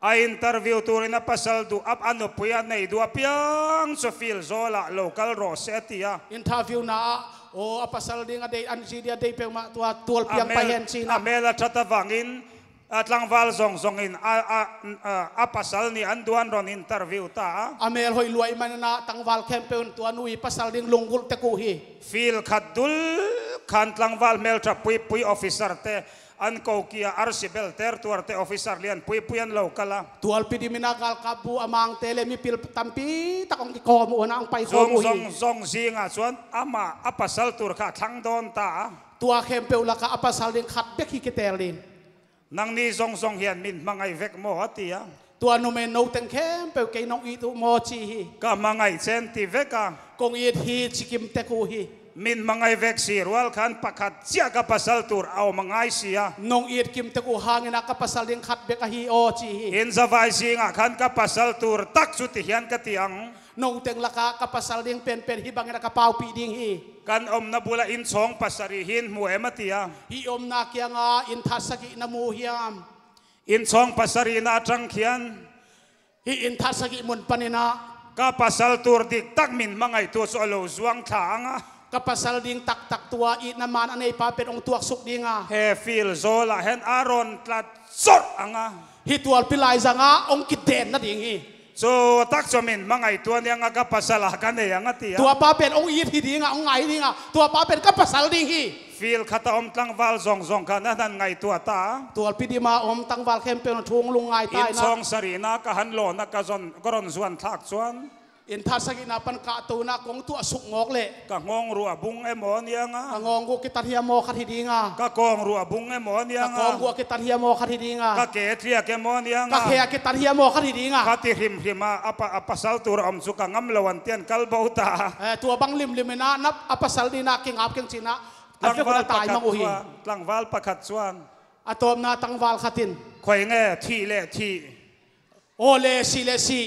A interview turin a pasal duh a, a nupui a nei duh a piang cu Phil Zawl ah lo kal rawh seh a ti a. Interview na ah aw a pasal ding a deih an ci dih a deih peuhmah tua tual piang pai hen ci in ah. A mel a ṭhat a vangin a tlangval zongzong in a, a, a, a pasal nih an duh an rawn interview ta a. A mel hoih luai manin ah tlangval khempeuh in tua nu i pasal ding lunggulh tek uh hi. Phil khat dul khan tlangval hmelṭha puipui officer te an ko kia arsi belter tuarte officer lian puipui an lo kal a. Tualpi dimin ah galkap bu a mangte le mipil tampi tak hong kikawm uh a hong pai khawm uh hi. Zong zong zong zingah chuan amah a pasal tur kha a thlang dawn ta a. Tua khempeuh lakah a pasal ding khat bek hi kitel ding. Nangni zong zong hian min hmangaih vek maw a ti a. Tua numei no teng khempeuh kei nong it uh maw ci hi. Ka hmangaih che an ti vek a. Kong it hi ci kim tek uh hi. Min hmangaih vek si rual khan pakhat chiah ka pasal tur a awm a ngai si a. Nong it kim tek uh hangin ah ka pasal ding khat bek ahi aw ci hi. In zavai zingah khan ka pasal tur tak chu ti hian ka ti ang. No teng lakah ka pasal ding penpen hi bangin ah ka paupih ding hi. Kan awmna bula in chhawng pasarih hi in hmu em a ti a. Hih awmna kianga in that sagihna mu hiam? In chhawng pasarihna aṭang khian. Hih in that sagih mun panin ah. Ka pasal tur dik tak min hmangaihtu chu a lo zuang thla ang a. Ka pasal ding taktak tua itna man a neipa pen hong tuaksuk ding a. He Phil Zawl ah hian a rawn tlat zawrh ang a. Hih tualpi laizang ah hong kidenna ding hi. Chu tak chu min hmangaihtu a ni ang a, ka pasal ah ka nei ang a ti a. Tua pa pen hong it hi ding a, hong ngai ding a, tua pa pen ka pasal ding hi. Phil khat a awm tlangval zong zong khan an han ngaihtuah ta. Tualpi dima awm tlangval khempeuh in thu hong lungngai ta in ah. In chhawng sarihna ka han lawn a ka zawn, ka rawn zuan thlak chuan. In that sagihna pan kahto in ah kong tuah suk ngawk leh. Ka nghawng ruah bung emaw a ni ang a. Ka nghawng ruah kitan hiam maw khat hi ding a. Ka kawng ruah bung emaw a ni ang a. Ka kawng ruah kitan hiam maw khat hi ding a. Ka ke tliak emaw a ni ang a. Ka khe a kitan hiam maw khat hi ding a. Ka ti hrim hrim a, a pa, a pasal tur a awm chu ka ngam lo an ti an kal bo ta. Eh, tua bang limlim in ah na a pasal ding in ah kingap keng ci in ah. A vek un a tai mang uh hi. Tlangval pakhat chuan, tlangval pakhat chuan. A tawpna tlangval khat in. Khawi nge, thih leh thih. Aw le, sih le sih.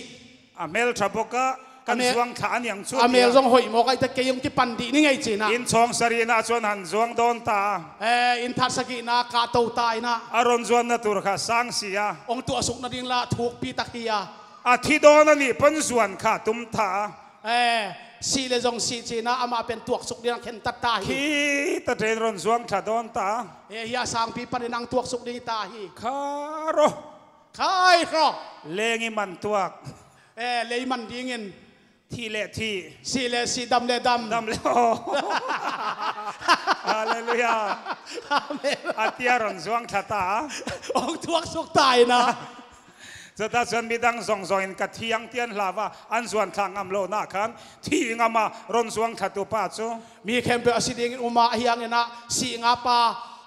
A hmel ṭha bawk a, kan zuang thla a ni ang chu a ti a. A mel zong hoih mawk a, i ta kei hong kipan dih ni ngei ci in ah. In chhawng sarihna chuan han zuang dawn ta a. Eh, in that sagihna kahto ta in ah. A rawn zuanna tur kha sang si a. Hong tuahsukna ding la thukpi tak hi a. A thi dawn a nih pawn zuan kha tum ta a. Eh, sih le zong sih ci in ah amah pen tuaksuk ding a khentat ta hi. Khi ta ṭhin rawn zuang thla dawn ta a. Eh, hi a sangpi panin ang tuaksuk ding ta hi. Kha rawh. Khai hrawh. Leng i man tuak. Eh, lei man dingin. Thih leh thih. Sih leh sih, dam leh dam. Dam leh aw. Halleluiah. Amen. A tia rawn zuang thla ta a. Hong tuaksuk ta in ah. Chuta chuan midang zawng zawngin ka thi ang ti an hlau a, an zuan thla ngam lohna khan thih ngam a rawn zuang thlatu pa chu. Mi khempeuh a si dingin um a, a hiangin ah sih ngap a,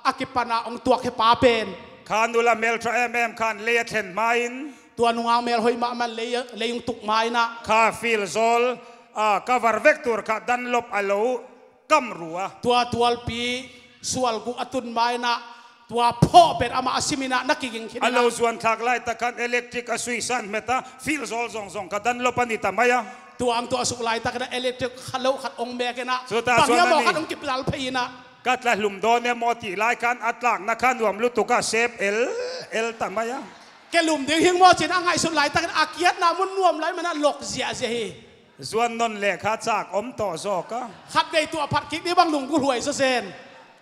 a kipan a hong tuak hi pa pen. Kha nula hmel ṭha em em khan lei a thlen hmain. Tua nungak mel hoih mahmah lei, lei hong tuk hmain ah. Kha Phil Zawl, a, ka var vek tur kha Dunlop a lo kam ru a. Tua tualpi sual guh a tun hmain ah. Tua phawh pen amah a simin ah na kiging khin a. A lo zuan thlak lai tak khan electric a sui san hmet a, Phil Zawl zawng zawng kha Dunlop a ni ta mai a. Tua ang tuahsuk lai takin ah electric kha lo khat hong mek in ah. Chuta chuan a ni. Bang hiam maw khat hong kipal phei in ah. Ka tla hlum dawn em maw tih lai khan a tlakna kha nuam lutuk a, sep el el ta mai a. Ke lum ding hing maw ci in a ngaihsut lai takin a kiatna mun nuam lai man a lawk ziah ziah hi. Zuan nawn leh kha chak awm tawh zawk a. Khat vei tuah phat kik ding bang lunggulh huai zawzen.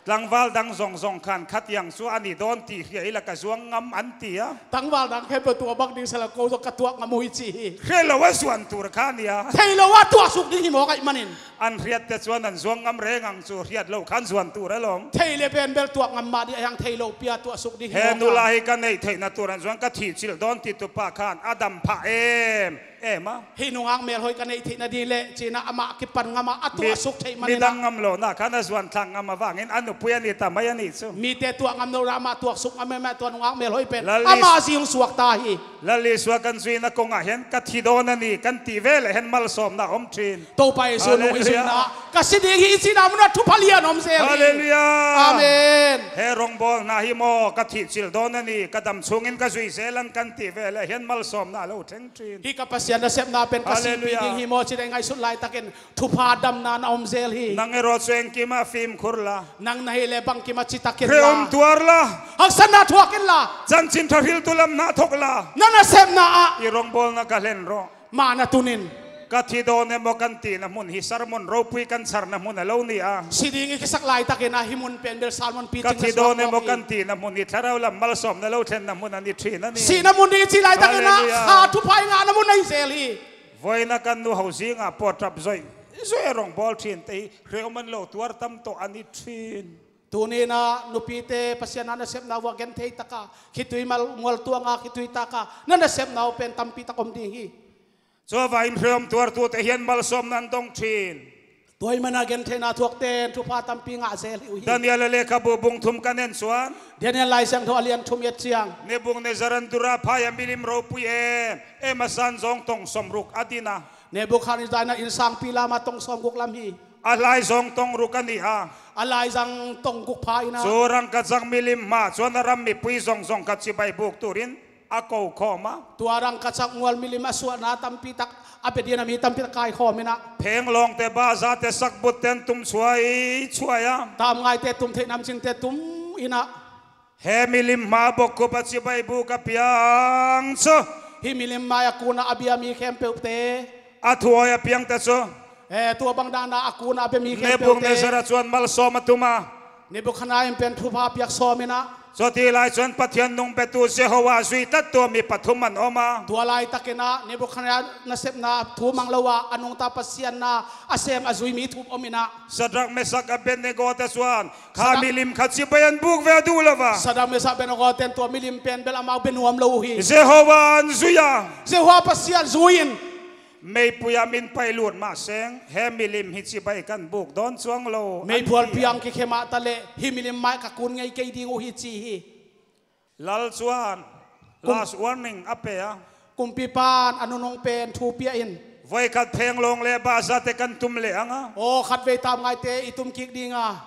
Tlangval dang zawng zawng khan khatiang chu a ni dawn tih hria ila ka zuang ngam an ti a. Tlangval dang khempeuh tua bang ding sela ko zawk ka tuak ngam uh hi ci hi. Hre lo a zuan tur kha a nia. Thei lo a tuahsuk ding hi mawk ahih manin. An hriat te chuan an zuang ngam reng ang chu, hriat loh khan zuan tur alawm. Thei leh pen bel tuak ngam mah dih a hiang, thei lo pia tuahsuk ding hi mawk a. He nula hi ka neih theihna tur an zuan ka thih chilh dawn tih tu pa khan a dam phah em. Em a? Hih nungak melhoih ka neih theih nading leh ci-in ah amah kipan ngam a, a tuahsuk theih manin ah. Midang ngam lo na khan a zuan thlak ngam a vangin a nupui a ni ta mai a nih cu. Mite tuah ngam lo na amah tuahsuk ngam a, tua nungak melhoih pen amah zing suak ta hi. Lal Isua kan zuihna kongah hian ka thi dawn a ni kan tih ve leh hian malsawmna om thin. Topa Jesu nung i zuihna ah ka si ding hi i cihna munah thupha lian om zel hi. Halleluiah. Amen. He rawngbawlna hi maw ka thih cil dawn a ni, ka dam chungin ka zui zel ang kan tih ve leh hian malsawmna lo thleng thin. Hih ka Pasian nasepna pen ka sihpih ding hi maw ci-in i ngaihsut laitakin thupha damna na om zel hi. Nang erawh chu engkim a fimkhur la. Nang na hih leh bangkim a citak in la. Hreawm tuar la. Haksatna thuak in la. Chanchin ṭha hriltu lam na thok la. Na nasepna ah i rawngbawlna ka hlen rawh. Mah na tun in. Ka thi dawn emaw kan tihna hmun hi sermon ropui kan charna hmun a lo ni a. Si ding i kisak laitakin ah hih hmun pen bel sermon picing na suak mawk hi. Ka thi dawn emaw kan tihna hmun hi thlarau lam malsawmna lo thlenna hmun a ni thin a ni. Sihna hmun ding i cih laitakin ah, halleluiah, kha thupha i ngahna hmun ahi zel hi. Vawiina kan nu ho zingah pawt ṭap zawih zawih a rawngbawl thinte hi hreawm man lo tuar tam tawh a ni thin. Tuni-in ah nupite Pasian a nasepna uah genthei taka khitui mal mual tuanga khitui taka na nasepna uh pen tampi tak om ding hi. Chuvangin hreawm tuartute hian malsawmna an dong thin. Tua ahih manin ah gentheihna thuakte in thupha tampi ngah zel hi uh hi. Daniel a lehkhabu bung thum kan en chuan. Daniel Lai Siangtho a lian thum i et ciang. Nebukadnezzar an dura phai a milim ropui em em a san zawng tawng sawmruk a din a. Nebukhadnezzar in ah insangpi lam a tawng sawmguk lam hi. A lai zawng tawng ruk a ni a. A lai zawng tawng guk pha in ah. Chu rangkachak milim hmaah chuan a ram mipui zawng zawng khat chibai buk turin a ko khawm a. Tua rangkachak mual milim a suahna tampi tak a bia dingin a mi tampi tak kaikhawm in ah. Phenglawngte, bazate, sakbutte an tum chhuai chhuai a. Tamngaite tum theih, namcingte tum in ah. He milim hmaa bawkkhup a chibai buk apiang chu. Hih milim hmai a kun a a bia mi khempeuhte. A thuawi apiangte chu. Eh, tua bang dan a a kun a a bia mi khempeuhte. Nebuchadnezzar-a chuan malsawm a tum a. Nebuchadnezzar in pen thupha piak sawm in ah. Chuti lai chuan Pathian nung petu Jehovah zui tlat tua mi pathum an awm a. Tua laitakin ah Nebuchadnezzar nasepna thu mang lo a, a nungta Pasian na a sem a zui mi thum awm in ah. Sadrak, Mesak, Abednego te chuan kha milim kha chibai an buk ve a duh lo va. Sadrak, Mesak, Abednego ten tua milim pen bel amau bia nuam lo uh hi. Jehovah an zui a. Jehovah Pasian zui in. Meipuia min pai lut mah seng he milim hi chibai kan buk dawn chuang lo. Meiphualpi ang kikhe mah ta leh hih milim hmai ka kun ngei kei ding uh hi ci hi. Lal chuan last warning a pe a. Kumpipa'n a nunung pen thu pia in. Vawikhat phenglawng leh bazate kan tum leh ang a. Aw, khatvei tamngaite i tum kik ding a.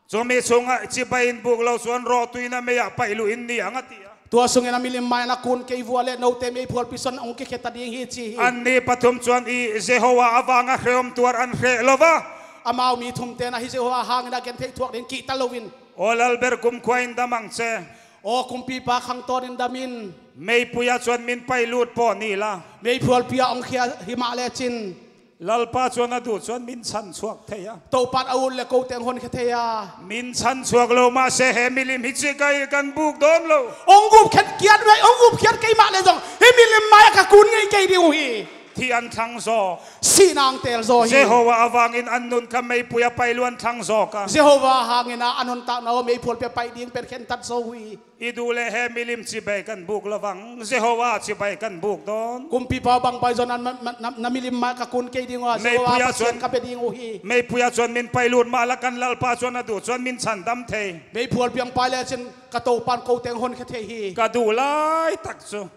Chumi chungah chibai in buk lo chuan rawhtuina meiah paih luh in ni ang a ti a. Tua sungin a milim hmaiin a kun kei vua leh note meiphualpi sawn hong kikhe ta ding hi ci hi. Anni pathum chuan i Jehovah avanga hreawm tuar an hreh lo va. Amau mi thumte'n a hi Jehovah hangin a gentheih thuak ding kihta loin. Aw lal ber kumkhua in dam ang che. Aw kumpipa khang tawnin dam in. Meipuia chuan min paih lut pawh ni la. Meiphualpia hong khia hi mah lecin. Lalpa chuan a duh chuan min chhan chhuak thei a. Topa'n a ut leh kote hong honkhia thei a. Min chhan chhuak lo mah se he milim hi chibai kan buk dawn lo. Hong gupkhiat kiat mai, hong gupkhiat kei mah leh zong hi milim hmaia ka kun ngei kei ding uh hi. Thih an thlang zawk. Sihna ang tel zaw hi. Jehovah avangin an nun kha meipuia paih luh an thlang zawk a. Jehovah hangin a, a nuntakna uh meiphualpia paih ding pen khentat zo uh hi. I duh leh he milim chibai kan buk lo vang, Jehovah chibai kan buk dawn. Kumpipa bang bai zawn an ma, ma, na, na milim hmaia ka kun kei ding uh a, Jehovah Pathian ka bia ding uh hi. Meipuia chuan min paih lut mah la kan Lalpa chuan a duh chuan min chhan dam thei. Meiphualpi hong pai lecin ka Topa'n kote hong honkhia thei hi. Ka duh lai tak chu.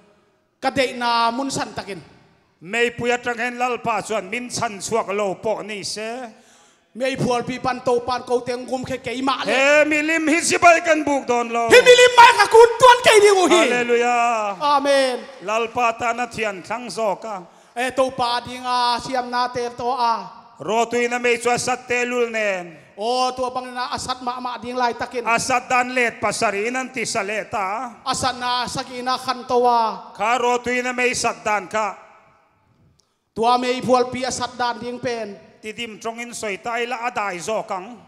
Ka deihna mun san takin. Meipui aṭang hian Lalpa chuan min chhan chhuak lo pawh ni se. Meiphualpi pan Topa'n kote hong gumkhia kei mah leh. He milim hi chibai kan buk dawn lo. Hi milim hmaia ka kun tuan kei ding uh hi. Halleluiah. Amen. Lalpa tan a thian thlang zawk a. E, Topa dinga siamna tel tawh a. Rawtuina mei chu a satte lul nen. Aw, tua bangin a sat mahmah ding laitakin. A sat dan let pasarihin an tisa leh ta. A satna sagihna khanto a. Kha rawtuina mei sat dan kha. Tua meiphualpi a sat dan ding pen. Tedim ṭawngin sawi ta ila a dai zawk ang.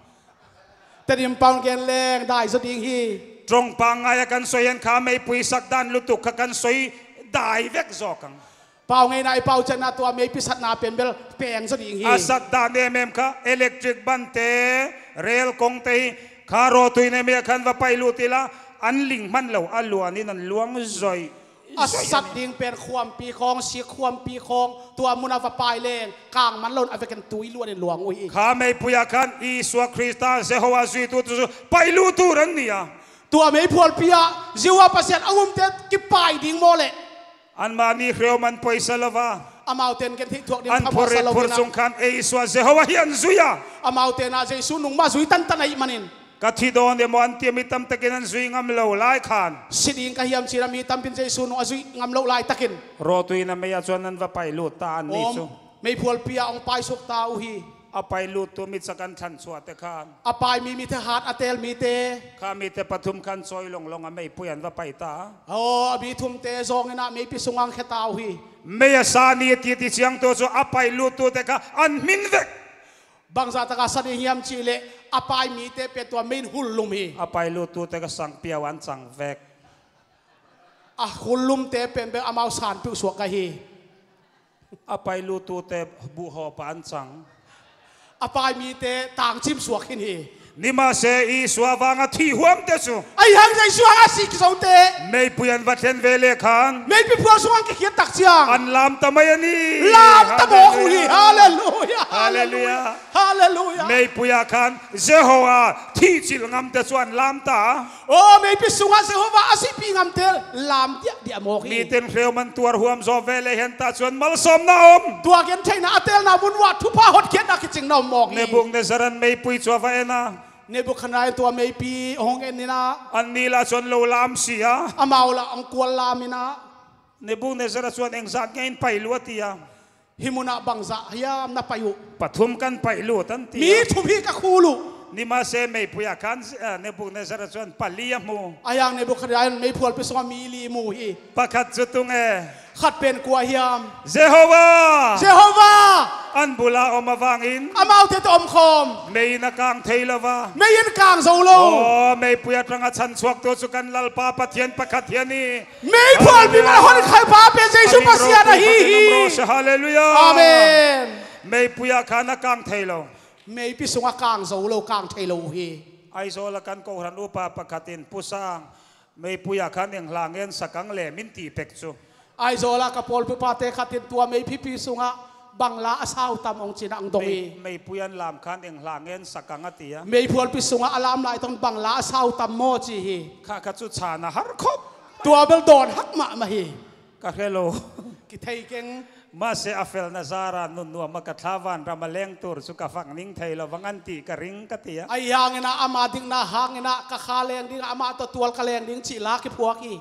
Tedim pang gen leng dai zaw ding hi. Ṭawng pangngaia kan sawi hian kha meipui sat dan lutuk kha kan sawi dai vek zawk ang. Pau ngeina i pau chetna tua meipi satna pen bel peng zaw ding hi. A sat dan em em kha electric ban te, rel kawng te hi kha rawtuina meia khan va paih lut ila an ling hman lo a luanin an luang zawih. A sat ding pen khuampi khawng, sik khuampi khawng, tua mun a va pai leng kang man loin a vekin tui luanin luang uh hi. Kha meipui ah khan Isua Krista Jehovah zuitu tu cu pai lutu an ni a. Tua meiphualpi ah Jehovah Pasian a umte kipai ding maw leh? Anmah nih hreu man poisa lo va. Amaute in gen theih thuak ding an phamawh sa lo phurrit in ah. Sung khan Isua Jehovah hi an zui a. Amaute in ah Jesu nung mah zui tantan ahih manin. Ka thi dawn e maw an ti a, mi tamtakin an zui ngam lo lai khan. Si ding ka hiam ci-in ah mi tampin Jesu nung a zui ngam loh laitakin. Rawtui na mei ah cun an va pai lut ta an ni cu. Om, meiphualpi ah hong paisuk ta uh hi. A pai luttu mi ca kan thlan chuahte khan. A pai mi mite hat a teel mite. Kha mite pathum khan cawi longlong a meipui an va pai ta. Aw, a mi thumte zawng in ah meipi sungah hong khia ta uh hi. Mei a sa ni a titi ciang tu cu a pai luttute kha an hmin vek. Bangzah taka sa ding hiam cih leh a pai mite pen tua mei in hullum hi. A pai luttute kha sang piau an cang vek. A hullumte pen bel amau san piuh suak ka hi. A pai luttute buhhawpa an cang. A pai mite tangcim suak khin hi. Nimahse Isua vanga thih huamte cu. Ahi hang Jesu hanga sik zote. Meipui an va thlen ve le khan. Meipi phual sungah kikhiat tak ciang. An lamta mai a ni. Lamta mawk uh hi. Halleluia. Halleluia. Halleluia. Meipui ah khan Jehovah thihcilh ngamte cu an lamta. Aw, meipi sungah Jehovah a sihpih ngamte lam diahdiah mawk hi. Mite in hreu man tuar huam zaw ve le hen tah cun malsawmna om. Tua gentheihna a teelna mun uah thupha hotkhiatna kicingna om mawk hi. Nebuchadnezzar an meipui cu a va en a. Nebuchadnezzar in tua meipi hong en in ah. Annih lah cun lo lam si a. Amau lah hong kual lam in ah. Nebuchadnezzar ah cun engzat ngei in pai luat hi a. Hih munah bangzah hiam na pai uh? Pathum kan pai lut an ti. Mi thum hi ka khul uh. Nimahse meipui ah khan, eh, Nebuchadnezzar ah cun pali a hmu. Ahi hang Nebuchadnezzar in meiphualpi sungah mi li mu hi. Pakhat cu tung e. Khat pen kua hiam? Jehovah! Jehovah! An bula om avangin. Amaute tawh om khawm. Mei in a kang thei lo va. Mei in kang zo lo. Aw, meipui atanga chanchuaktu cu kan Lalpa Pathian pakhat hi a ni. Meiphualpi man a honkhia pa pen Jesu Pasian ahi hi. Halleluia. Amen. Meipui ah khan a kang thei lo. Meipi sungah kang zo lo, kang thei lo uh hi. Aizawl ah kan kohhran upa pakhat in, Pu Sang, meipui ah khan eng hla ngen sak ang lem in ti pek cu. Aizawl ah ka pawlpi upate khat in tua meipipi sungah bang la a sau tam hong ci-in ah hong dong hi. Mei, meipui an lam khan eng hla ngen sak ang a ti a. Meiphualpi sungah a lam lai tong bang la a sau tam maw ci hi. Kha kha cu chan a har khop. Tua bel dawn hak mahmah hi. Ka hre lo. Kithei keng. Mahse a felna zara nunnuam a ka thla vanram a leng tur cu ka fak ning thei lo, va ngan ti ka ring ka ti a. Ahi hangin ah ama dikna hangin ah ka kha leng ding, amah tawh tual ka leng ding cih la kiphuak hi.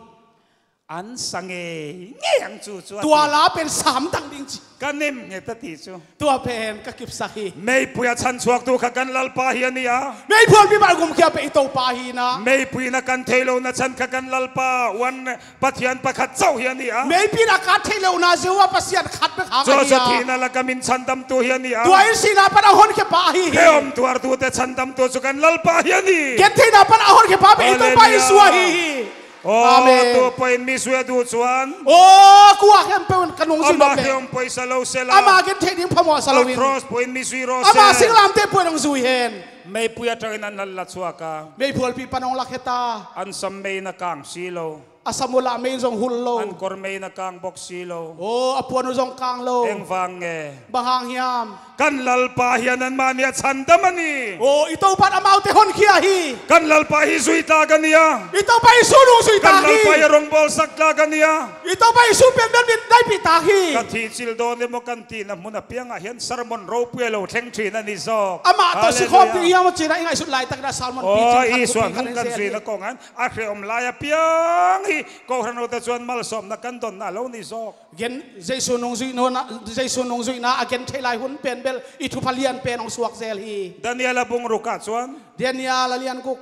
An sa ngei ngei ang cu cu a ti. Tua la pen samdang ding ci. Ka nem nget a ti cu. Tua pen ka kipsak hi. Meipui a chanchuaktu kha kan Lalpa hi a ni a. Meiphualpi mah a gumkhia peh i Topa hi na. Meipui in a kan theih lohna chan kha kan Lalpa, one Pathian pakhat co hi a ni a. Meipi in a kan theih lohna Jehovah Pasian khat bek hang a hi a. Joseph thihna lak a min chandamtu hi a ni a. Tua in sihna pan a honkhia pa ahi hi. Khe om tuartute chandamtu cu kan Lalpa hi a ni. Gentheihna pan a honkhia pa peh i Topa Jesuh ahi hi. Aw, amen. Tu pawhin mizui a duh chuan. Aw, kua khempeuh in ka nungzui nop le. Amah hre om poisa lo sela. Amah gentheih ding phamawh sa loin. A cross pawhin mizui raw se. Amah singlamteh pawhin hong zui hen. Meipui aṭangin an la chuak a. Meiphualpi pan hong lakhia ta. An sam mei in a kang si lo. A sam uh lah mei in zong hul lo. An kawr mei in a kang bawk si lo. Aw, a puan uh zong kang lo. Engvang nge? Bang hang hiam? Kan Lalpa hian anmah nih a chandam a ni. Aw, i Topa in amaute honkhia hi. Kan Lalpa hi zui tlak a ni a. I Topa hi zui nung zui tlak hi. Kan Lalpa hi a rawngbawlsak tlak a ni a. I Topa hi zui pian bel mit daipih tlak hi. Ka thihcilh dawn emaw kan tihna hmun a piangah hian sermon ropui a lo thleng ṭhin a ni zawk. Amah tawh sikhawm ding hiam a cih a i ngaihsut laitakin a sermon pi chin khat, Isua hnung kan zuina kawngah a hre om lai a piang hi. Kohhran hote chuan malsawmna kan dawnna a lo ni zawk. Gen, Jesu nungzuihna, Jesu nungzuihna a gen theih lai hun pen bel i thupha lian pen hong suak zel hi. Daniel a bung rukah chuan. Daniel a lian guk.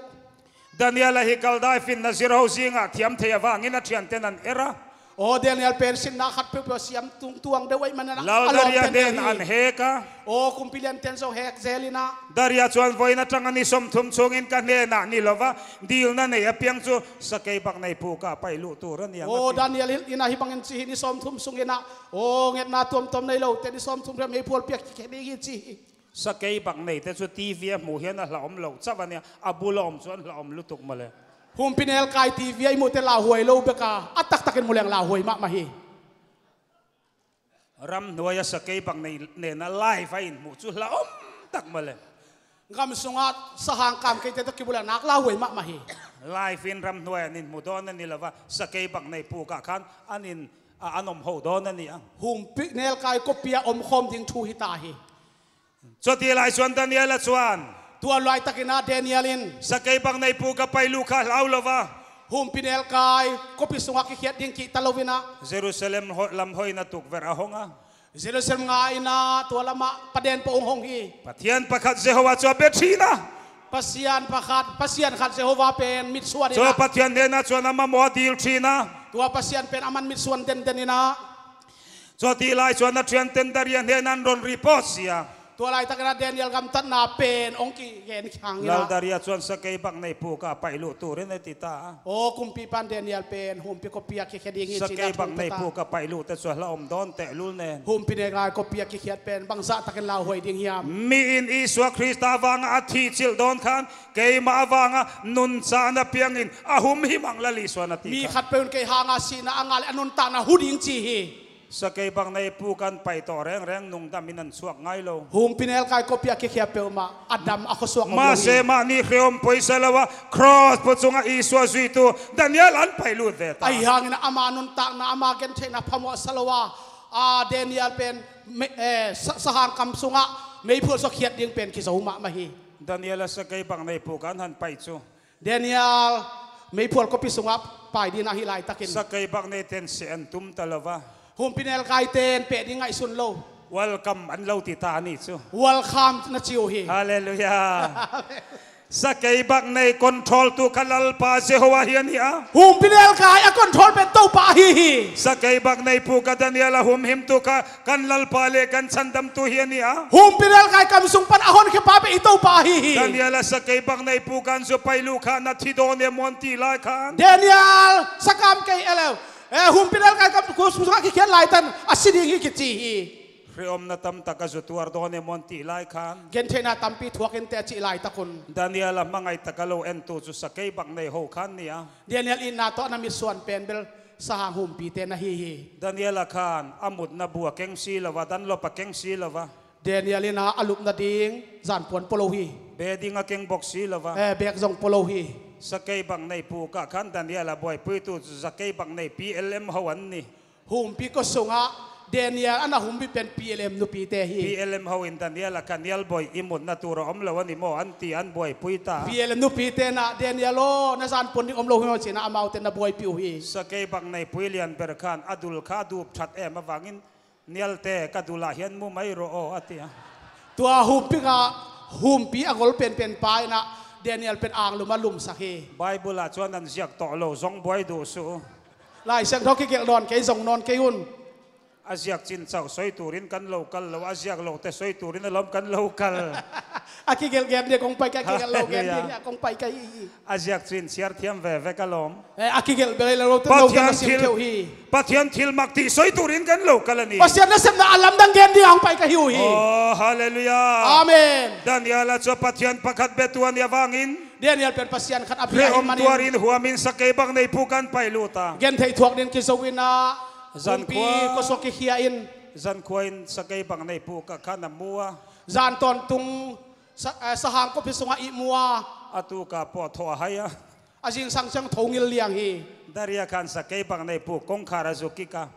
Daniel a hi Kaldai finna zir ho zingah thiam theih avangin a ṭhianten an er a. Aw, Daniel pen sinna khat peuhpeuh siam tung tuang deuh ahih manin a lawmte hnenah an hek a. Aw, kumpi lianten zong hek zel in a. Daria chuan vawiin aṭanga ni sawmthum chungin ka hnenah ni lova dilna nei a piang chu sakei bak nei pukah paih luh tur a ni ang a ti. Aw, Daniel in a hi bangin ci hi, ni sawmthum sungin a, aw, ngetna tuamtuam nei lote ni sawmthum riat meiphualpi ah kikhia ding hi ci hi. Sakei bak neite chu TV a hmuh hian a hlauhawm lo chauh a nia, a bul a awm chuan hlauhawm lutuk mawle. Humpi nelkai T V a i muhte lauhuai lo beka, a taktakin mu leng lauhuai mahmah hi. Ramhnuai a sakeibaknei nena live a in muh cu hla om tak mah leh. Gam sungah sahang kam keite tawh kimu leng nak lauhuai mahmah hi. Live in ramhnuai an in mu dawn a ni lo a, sakeibaknei puk ah khan an in, a, an om ho dawn a ni a. Humpi nelkai khuapi ah omkhawm ding thu hi ta hi. Cuti lai cuan Daniel a cuan. Tua laitakin ah Daniel in sakeibaknei puk a pai luh kha hlau lo a. Humpi nelkai khuapi sungah kikhiat ding kihta lo in ah. Jerusalem ho-, lam hoih in a tukverh a hong a. Jerusalem nga in ah tua lamah paden pawh hong hong hi. Pathian pakhat Jehovah cu a bia ṭhin a. Pasian pakhat, Pasian khat Jehovah pen mitsuan in ah. Tua Pathian hnenah cuan a mamaw a dil ṭhin a. Tua Pasian pen aman mitsuan denden in ah. Cuti lai cuan a ṭhianten Daria hnenah an rawn report sia. Tua laitakin ah Daniel gamtatna pen hong kigen khang in ah. Lal Daria cuan sakeibaknei puk ah pai luh turin a ti ta. Aw, kumpipan Daniel pen humpi khuapi ah kikhia ding hi cih na thong ta. Sakeibaknei puk ah pai luh te cu a hla om dawn teh lul nen. Humpi nelkai khuapi ah kikhiat pen bangzah takin lauhuai ding hiam? Mi in Isua Krista vangah a thi cilh dawn khan keimah vangah nuntakna piangin a humhim ang Lal Isua na ti kha. Mi khatpeuh in kei hangah sihna a ngah leh a nuntakna hu ding ci hi. Sakeibaknei puk an pai tawh rengreng nungdam in an suak ngai lo. Humpi nelkai khuapi ah kikhia peuhmah a dam a khuasuak om lo hi. Mahse mahni hreawm pawisa lo a cross pu cungah Isua zuitu Daniel an pai lut ve ta. Ahi hangin ama nuntakna, ama gentheihna phamawh sa lo a, a Daniel pen me-, eh, sa-, sahang kam sungah meiphual sua khiat ding pen kizo mahmah hi. Daniel a sakeibaknei puk an han pai cu. Daniel meiphual khuapi sungah pai ding ah hih laitakin. Sakeibaknei ten seh an tum ta lo a. Humpi nelkai ten peh ding ngaihsun lo. Welcome an lo ti ta ni cu. Welcome na ci uh hi. Halleluiah. Sakeibaknei control tu kha Lalpa Jehovah hi a ni a. Humpi nelkai a control pen Topa ahi hi. Sakeibaknei puk ah Daniel a humhim tu kha kan Lalpa le kan Chandamtu hi a ni a. Humpi nelkai kam sung pan a honkhia pa pen i Topa ahi hi. Daniel a sakeibaknei puk an zu pai luh kha na thi dawn e maw an ti lai khan. Daniel sakam kei e leu. Eh, humpi nelkai kam sung sungah kikhiat laitan a si ding hi kici hi. Hreawmna tamtak a zu tuar dawn e maw an ti lai khan. Gentheihna tampi thuak in teh a cih laitak un. Daniel a hmangaih tak a lo en tu cu sakeibaknei ho khan ni a. Daniel itna tawh na mitsuan pen bel sahang humpite na hi hi. Daniel a khan a mutna bu a keng si lo a, danlop a keng si lo a. Daniel in ah a lupna ding zanpuan pua lo hi. Bedding a keng bok si lo a. Eh, bek zong pua lo hi. Sakeibaknei puk ah khan Daniel a buaipuitu cu sakeibaknei P L M ho an ni. Humpi khuasungah Daniel a na humbit pen P L M nupite hi. P L M ho in Daniel a khan Nial bawi i mutna tur a om lo a ni maw an ti an buaipui ta. P L M nupite in ah Daniel aw, na zanpuan ding om lo hi maw ci-in ah amaute na buaipih uh hi. Sakeibaknei Pu Lian Ber khan a dul kha a dup ṭhat em avangin, Nialte ka dul ah hian mu mai rawh aw a ti a. Tua humpi kha, humpi a gol penpen pa in ah Daniel pen anglum a lumsak hi. Bible ah chuan an ziak tawh lo zong buai duh suh. Lai Siangtho kigelh nawn kei, zong nawn kei un. A ziak cin chauh sawi turin kan lo kal lo, a ziak lote sawi turin a lawm kan lo kal. A kigelh gen ding kong pai kei, a kigelh lo gen ding a kong pai kei hi. A ziak cin siar thiam ve ve ka lawm. Eh, a kigelh bel lo te lo kan a sim theuh hi. Pathian thil mak tih sawi turin kan lo kal a ni. Pasian nasepna a lamdang gen ding a hong pai ka hi uh hi. Oh, halleluiah. Amen. Daniel a chu Pathian pakhat bia tu a nih avangin. Daniel pen Pasian khat a bia hi manin. Hreawm tuarin huamin sakeibaknei pu kan pai lut a. Gentheih thuak ding kizo in ah. Zan khua. Khuasua kikhia in. Zan khua in sakeibaknei pu kha khan a mu a. Zan tawntung sa-, eh, sahang khuapi sungah ihmu a. A tuka pawh thawh a hai a. A zingsang ciang tho ngil liang hi. Daria khan sakeibaknei pu kongkhar a zu kik a.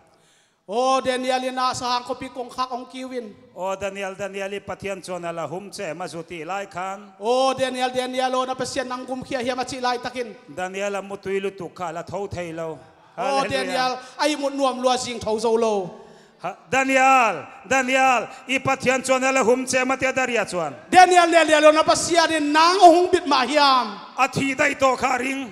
Aw Daniel in ah sahang khuapi kongkhak hong kiu in. Aw Daniel, Daniel i Pathian chuan a la hum cem a zu tih lai khan. Aw Daniel, Daniel aw, na Pasian nang gumkhia hiam a cih laitakin. Daniel a mutui lutuk kha a la tho thei lo. Aw Daniel, a ihmut nuam lua zing tho zo lo. Daniel, Daniel, i Pathian chuan a la hum cem a tia Daria chuan. Daniel, Daniel aw, na Pasian in nang a hung bit mah hiam? A thih daih tawh kha a ring.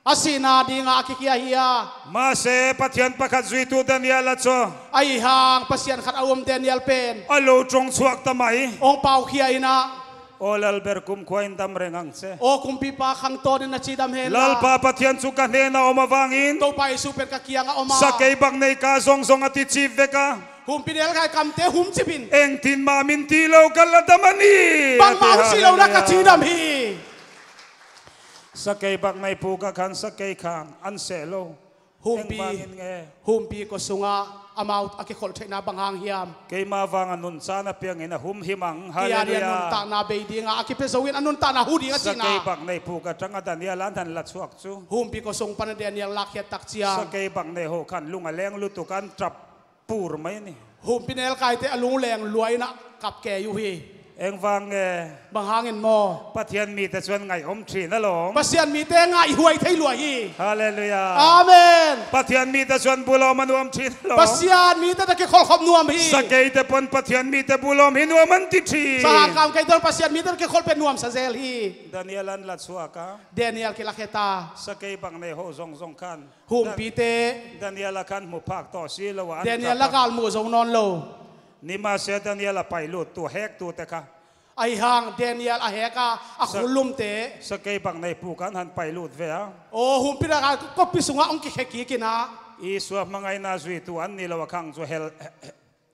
A sihna dingah a kikhia hi a. Mahse Pathian pakhat zuitu Daniel a chu. Ahi hang Pasian khat a um Daniel pen. A lo ṭawng chhuak ta mai. Hong paukhia in ah. Aw Lal ber kumkhua in dam reng ang che. Aw kumpipa khang tawn in na cidam hen la. Lalpa Pathian chu ka hnena awm avangin. Topa Isu pen ka kianga awm a. Sakeibaknei ka zong zong a ti chip vek a. Humpi nelkai kamte hum cip in. Engtin mah min ti lo ka la dam a ni. Bangmah hung si lo na ka cidam hi. Sakei bak nei puk ah khan sakei khan an seh lo. Humpi, Eng vangin nge? Humpi kua sungah amau a kikholh theihna bang hang hiam? Keima vang a nuncan a piangin a hum himang. Kiaria Halleluiah. Nuntakna bei dingah a kipia zo in a nuntakna hu ding a cihna. Sakei bak nei puk a tang a Daniel an han la chuak cu. Humpi kua sung pan a Daniel lakkhiat tak ciang. Sakei bak nei ho khan lung a leng lutuk an tap pur mai ni. Humpi nelkaite a lungleng luai in a kap kei uh hi. Eng vang nge? Bang hangin maw? Pathian mite cuan ngaih om ṭhin a lawm. Pasian mite ngaihhuai thei luai hi. Halleluiah. Amen. Pathian mite cuan bulawm a nuam ṭhin a lawm. Pasian mite tawh kikholhkhop nuam hi. Sakeite pon Pathian mite bulawm hi nuam an ti ṭhin. Sahang kam kei tawh Pasian mite tawh kikholh pen nuamsa zel hi. Daniel an la chuak a. Daniel kilakhia ta. Sakei bang nei ho zongzong khan. Humpite. Daniel a khan hmu phak tawh si lo a an Daniel kap a. La galmuh zo nawn lo. Ni ma se Daniel a pai lut tu hek tu te kha. Ahi hang Daniel a hek a, a Sa-, khulumte. Sakei bak nei puk an han pai lut ve a. Aw, humpite a khan koppi sungah hong kikhia kik in a. Isua hmangaihna zui tu an ni lo a khang cu hel,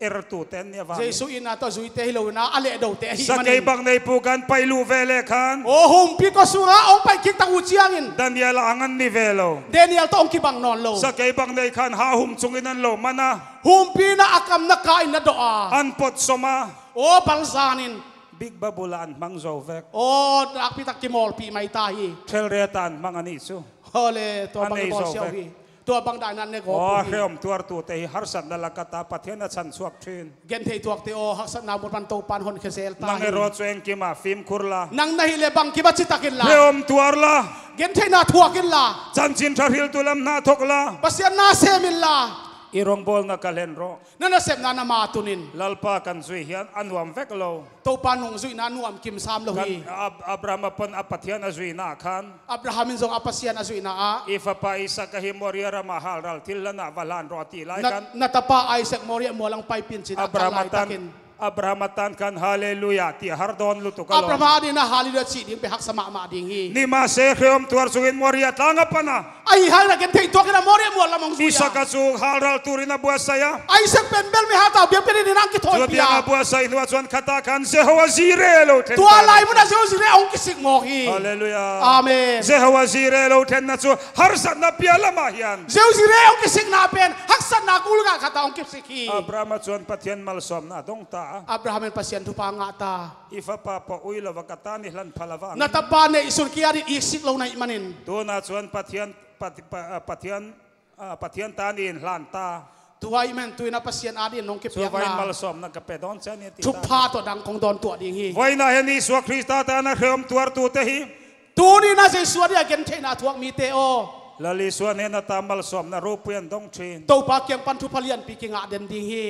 er tu te an ni a vang. Jesu itna tawh zuite hi lo in a, a lehdote ahi manin. Sakei bak nei puk an pai luh ve le khan. Aw, humpi kua sungah hong pai kik tak uh ciangin. Daniel a ang an ni ve lo. Daniel tawh hong kibang nawn lo. Sakei bak nei khan ha hum cungin an lo man a. Humpi in a kam na ka in na dawh a. An pot som a. Aw, balzan in. Big Babul ah an hmang zo vek. Aw, nakpi tak kimawlpih mai ta hi. Ṭhelret ah an hmang a nih cu. Aw le, tua bang i bawl siau hi. Tua bang daihna ne gawp hi. Aw, hreawm tuartute hi harsatna lak ah ta Pathian a chan chuak ṭhin. Gentheih tuakte aw, haksatna mun pan Topan honkhia zel ta hi. Nang i rawt cu engkim ah fimkhur la. Nang na hih leh bangkim ah citak in la. Hreawm tuar la. Gentheihna thuak in la. Chanchin ṭha hriltu lam hna thok la. Pasian na sem in la. I rongbawlna ka hlen rawh. Na nasepna na ma tun in. Lalpa kan zui hian a nuam vek lo. Topa nungzuihna nuam kim sam lo hi. Kan Ab-, Abraham a pon a Pathian a zuihna khan. Abraham in zong a Pasian a zuihna ah. I fapa Isak ahi Moria ramah halral thil hlanah va hlan rawh a ti lai khan. Na, na tapa Isak Moria mualang paipih in cin a kal lai takin. Abraham a tan khan Halleluiah ti a har dawn lutuk a lo. Abraham a dingin a Halleluiah cih ding pen haksa mahmah ding hi. Ni ma se hreawm tuar sungin Moria tlang a pan a. Ahi hang na gentheih tuak in a Moria mual lam hong zui a. Isak a cu halral turin a buatsai a. Isak pen bel mi hatau biakpiak dingin a hong kithawipi a. Tua biang a buatsai hnuah chuan khatah khan Jehovah Jireh lo thlen. Tua lai munah Jehovah Jireh a hong kisik mawk hi. Halleluiah. Amen. Jehovah Jireh lo thlenna chu harsatna piah lamah hian. Jehovah Jireh a hong kisikna pen haksatna kulga khatah a hong kisik hi. Abraham a chuan Pathian malsawmna a dawng ta a. Abraham in Pasian thupha a ngah ta. I fapa pawh ui lova ka tan i hlan phal avangin. Na tapa neihsun kia ding i sik lo na hih manin. Tunah chuan Pathian, Pat-, Pa-, Pathian, ah, Pathian tan i inhlan ta. Tua hih man tuin a Pasian a dingin nong kipiakna. Chu vawiin malsawmna ka pe dawn che a ni a ti ta. Thupha tawh dang kong dawn tuah ding hi. Vawiinah hian Isua Krista tan a hreawm tuartute hi. Tuni-in a Jesu a dingin a gentheihna a thuak mite aw. Lal Isua hnena ta malsawmna ropui an dawng ṭhin. Topa kiang pan thupha lianpi kingah den ding hi.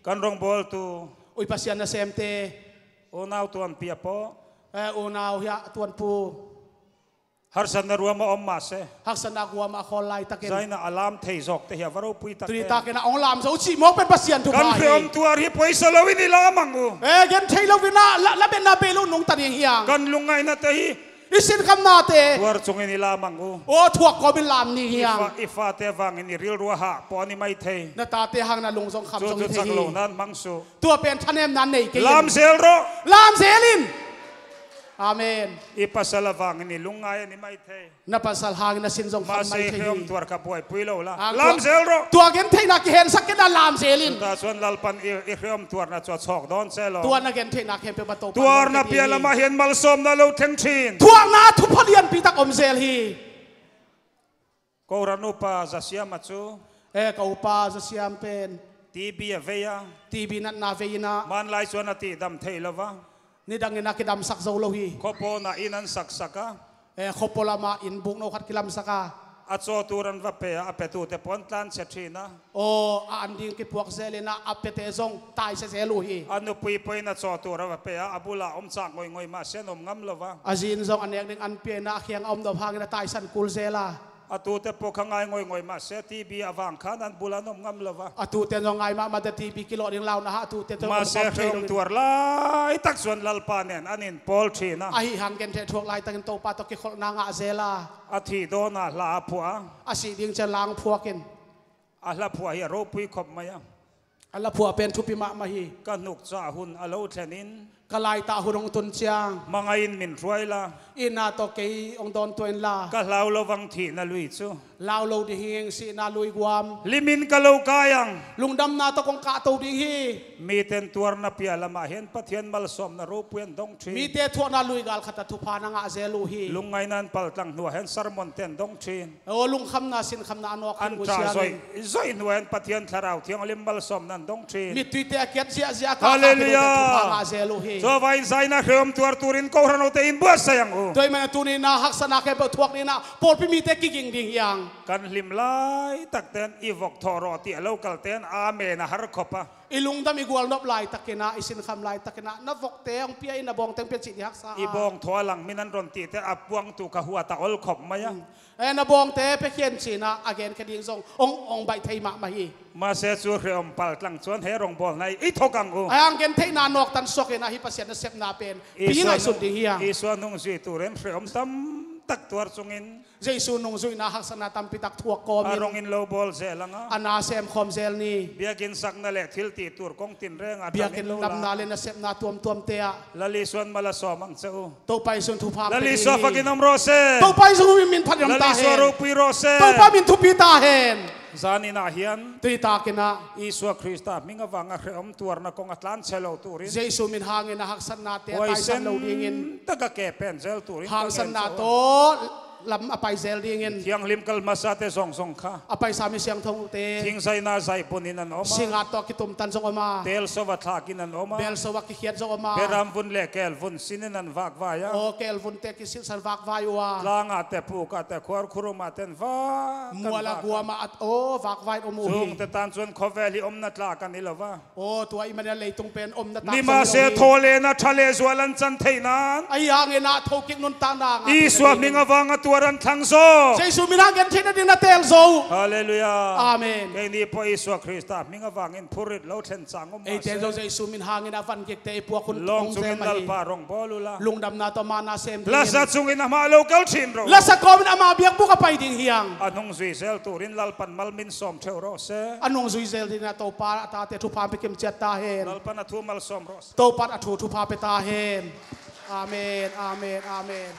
Kan rawngbawltu. Ui Pasian nasemte. Unau Tuanpi a pawh. Eh, unau hiah Tuanpu. Harsatna ruama awm mah se. Haksatna ruama a khawl laitakin. Zaina a lam thei zawkte hi a va ropui tak. Tuni takin a hong lam zo cih mawk pen Pasian thupha hi. Kan hreawm tuar hi pawisa loin i lam ang u. Eh, genthei loin a la, lametna bei lo nungta ding hi ang. Kan lungngaihna te hi. I sinkhamnate. Tuar chungin i lam ang u. Aw, thuak kawmin lam ni hi ang. I fa, i fate vangin i rilruahah pawh a ni mai thei. Na tate hangin a lungzong kham zong hi thei hi. Chu chu chak lo nan hmang suh. Tua pen thanemna nei kei in. Lam zel rawh. Lam zel in. Amen. I pasal avangin i lungngai a ni mai thei. Na pasal hangin a sin zong kham mai thei hi. Mahse, i hreawm tuar kha buaipui lo la. Lam zel rawh. Tua gentheihna kihensak kei in a lam zel in. Tah chuan Lalpan i, i hreawm tuarna chu a chhawk dawn che lo. Tua na gentheihna khempeuh a Topa. Tuarna piah lamah hian malsawmna lo thleng ṭhin. Thuakna thupha lianpi tak awm zel hi. Ko ran upa Zasiam a chu. Eh, ka upa Zasiam pen. T B a vei a. T B natna vei in a. Hmanlai chuan a tihdam thei lo va. Nidangin a kidamsak zo lo hi. Khaw pawnah in an saksak a. Eh, khaw pawl lamah in buk no khat kilamsak a. A chaw tur an va pe a, a petute pawh an tlanchhe ṭhin a. Aw, a an ding kipuak zelin a, a pete zong taise zel uh hi. A nupui pawhin a chaw tur a va pe a, a bulah awm chak ngawih ngawih mahse an awm ngam lo va. A zi in zong a nek ding an pia in a, a khiang a awm dawp hangin a taisan kul zel a. A tute pawh kha ngai ngawih ngawih mahse, T B a vang khan an bul an awm ngam lo va. A tute zong ngai mahmah te, T B kilawh ding launa hah a tute zong awm ngam thei lo. Mahse, hreawm tuar lai tak chuan Lalpa nen an inpawl ṭhin a. Ahi hang genthei thuak laitakin Topa tawh kikholhna ngah zel a. A thih dawnah hla a phuah a. A sih ding chiah la phuakin. A hla phuah hi a ropui khawp mai a. A hla phuah pen thupi mahmah hi. Ka hnuk chah hun a lo thlenin. Ka laitah hun hong tun ciang. Mangai in min hruai la. Inn ah tawh kei hong dawn tua inla. Ka hlau lo vang thihna lui cu. Lau lo ding hi ing, sihna lui guam. Limin ka lo kai ang. Lungdamna tawh kong kahto ding hi. Mite in tuarna pia lamah hin Pathian malsawmna ropui an dong ṭhin. Mite thuakna lui gal khat ah thupha na ngah zel uh hi. Lungngaihna an paltlang hnuah hin sermon te an dong ṭhin. Aw, lungkhamna, sinkhamna a nawk khin uh siangin. An ṭha zoih, zoih hnuah hin Pathian Thlarau Thianghlim malsawmna an dong ṭhin. Mittuite a kiat ziahziah a kah kah khin uh te thupha ngah zel uh hi. Hallelujah. Tua vai in zaina hreawm tuar turin kohhran hote in buatsai ang uh. Tua ahih manin tuni in ah haksatna khempeuh thuak ding in ah pawlpi mite kiging ding hi ang. Kan hlim laitak ten i vok thawh rawh ti a lo kal ten amen a har khop a. I lungdam i gualnop laitakin ah, i sinkham laitakin ah, na vokte hong pia in, na bawngte hong pia cih ding haksa a. I bawng thaw a lang min an ron tihte a puangtu kha huat a ol khop mai a. Mm. Eh, na bawngte pia khin ci-in ah a genkhia ding zong hong, hong baih thei mahmah hi. Mahse cu hreawm paltlang cuan he rongbawlna i thok ang uh. A hang gentheihna nawktan suak in ah hih Pasian nasepna pen pi ngaihsut ding hi ang. Isua nungzui turin hreawm tamtak tuar cungin Jesu nungzuihna haksatna tampi tak thuak kawmin a rong in lo bawl zel ang a, a na semkhawm zel ni. Biakinn sakna le thil tih tur kong tinreng a biakinn damna le nasepna tuamtuamte ah Lal Isuan mal a sawm ang ca uh. Topa Isuan thupha pia ding hi. Lal Isua fakin om rawh se. Topa Isuan min phat in om ta hen. Lal Isua ropui rawh se. Topa min thupi ta hen. Zanin ah hian tui takin ah Isua Krista hming avanga hreawm tuarna kong a tlanchhe lo turin Jesu min hangin a haksatnate a taisan lo dingin, huaisen taka ke pen zel turin hangsanna tawh lam a pai zel dingin, thianghlim kal hmasate zongzong kha a paisa mi siangtho te, thing zaina zai bunin an om a, singat tawh kitumtan zong om a, tel so a thlakin an om a, bel so a kikhiat zong om a, beram vun le kel vun sinin an vakvai a, aw, kel vunte kisilhsan vakvai uh a, tlangahte, pukahte, khuarkhurum ahte an vak, mual a guam ah, aw, vakvai an om uh hi. Zungte tan chuan khawvel hi omna tla kan hi lo va. Aw, tua i mania leitung pen omna tak zong hi lo hi. Nimahse thawhlehna ṭha leh zual an chan theih nan, ahi hangin ah thokik nuntakna ngah Isua hming avanga tuar an thlang zaw. Jesu min hang gentheihna ding na tel zo. Hallelujah. Amen. Keini pawh Isua Krista hming avangin phurit lo thlen chang om mahse, eite zo Jesu min hangin a van gikte i puak hun lawng chungin Lalpa rong bawl ula. Lungdamna tawh mana sem dingin. Lasa chungin amah lo kal ṭhin ro. Lasa kawmin ama biakbuk a pai ding hi ang. A nungzui zel turin Lalpan mal min sawm ṭheuh rawh se. A nungzui zel dingin a Topa a tate thupha pe kim ciat ta hen. Lalpan a thu mal sawm rawh se. Topa a thu thupha pe ta hen. Amen, amen, amen.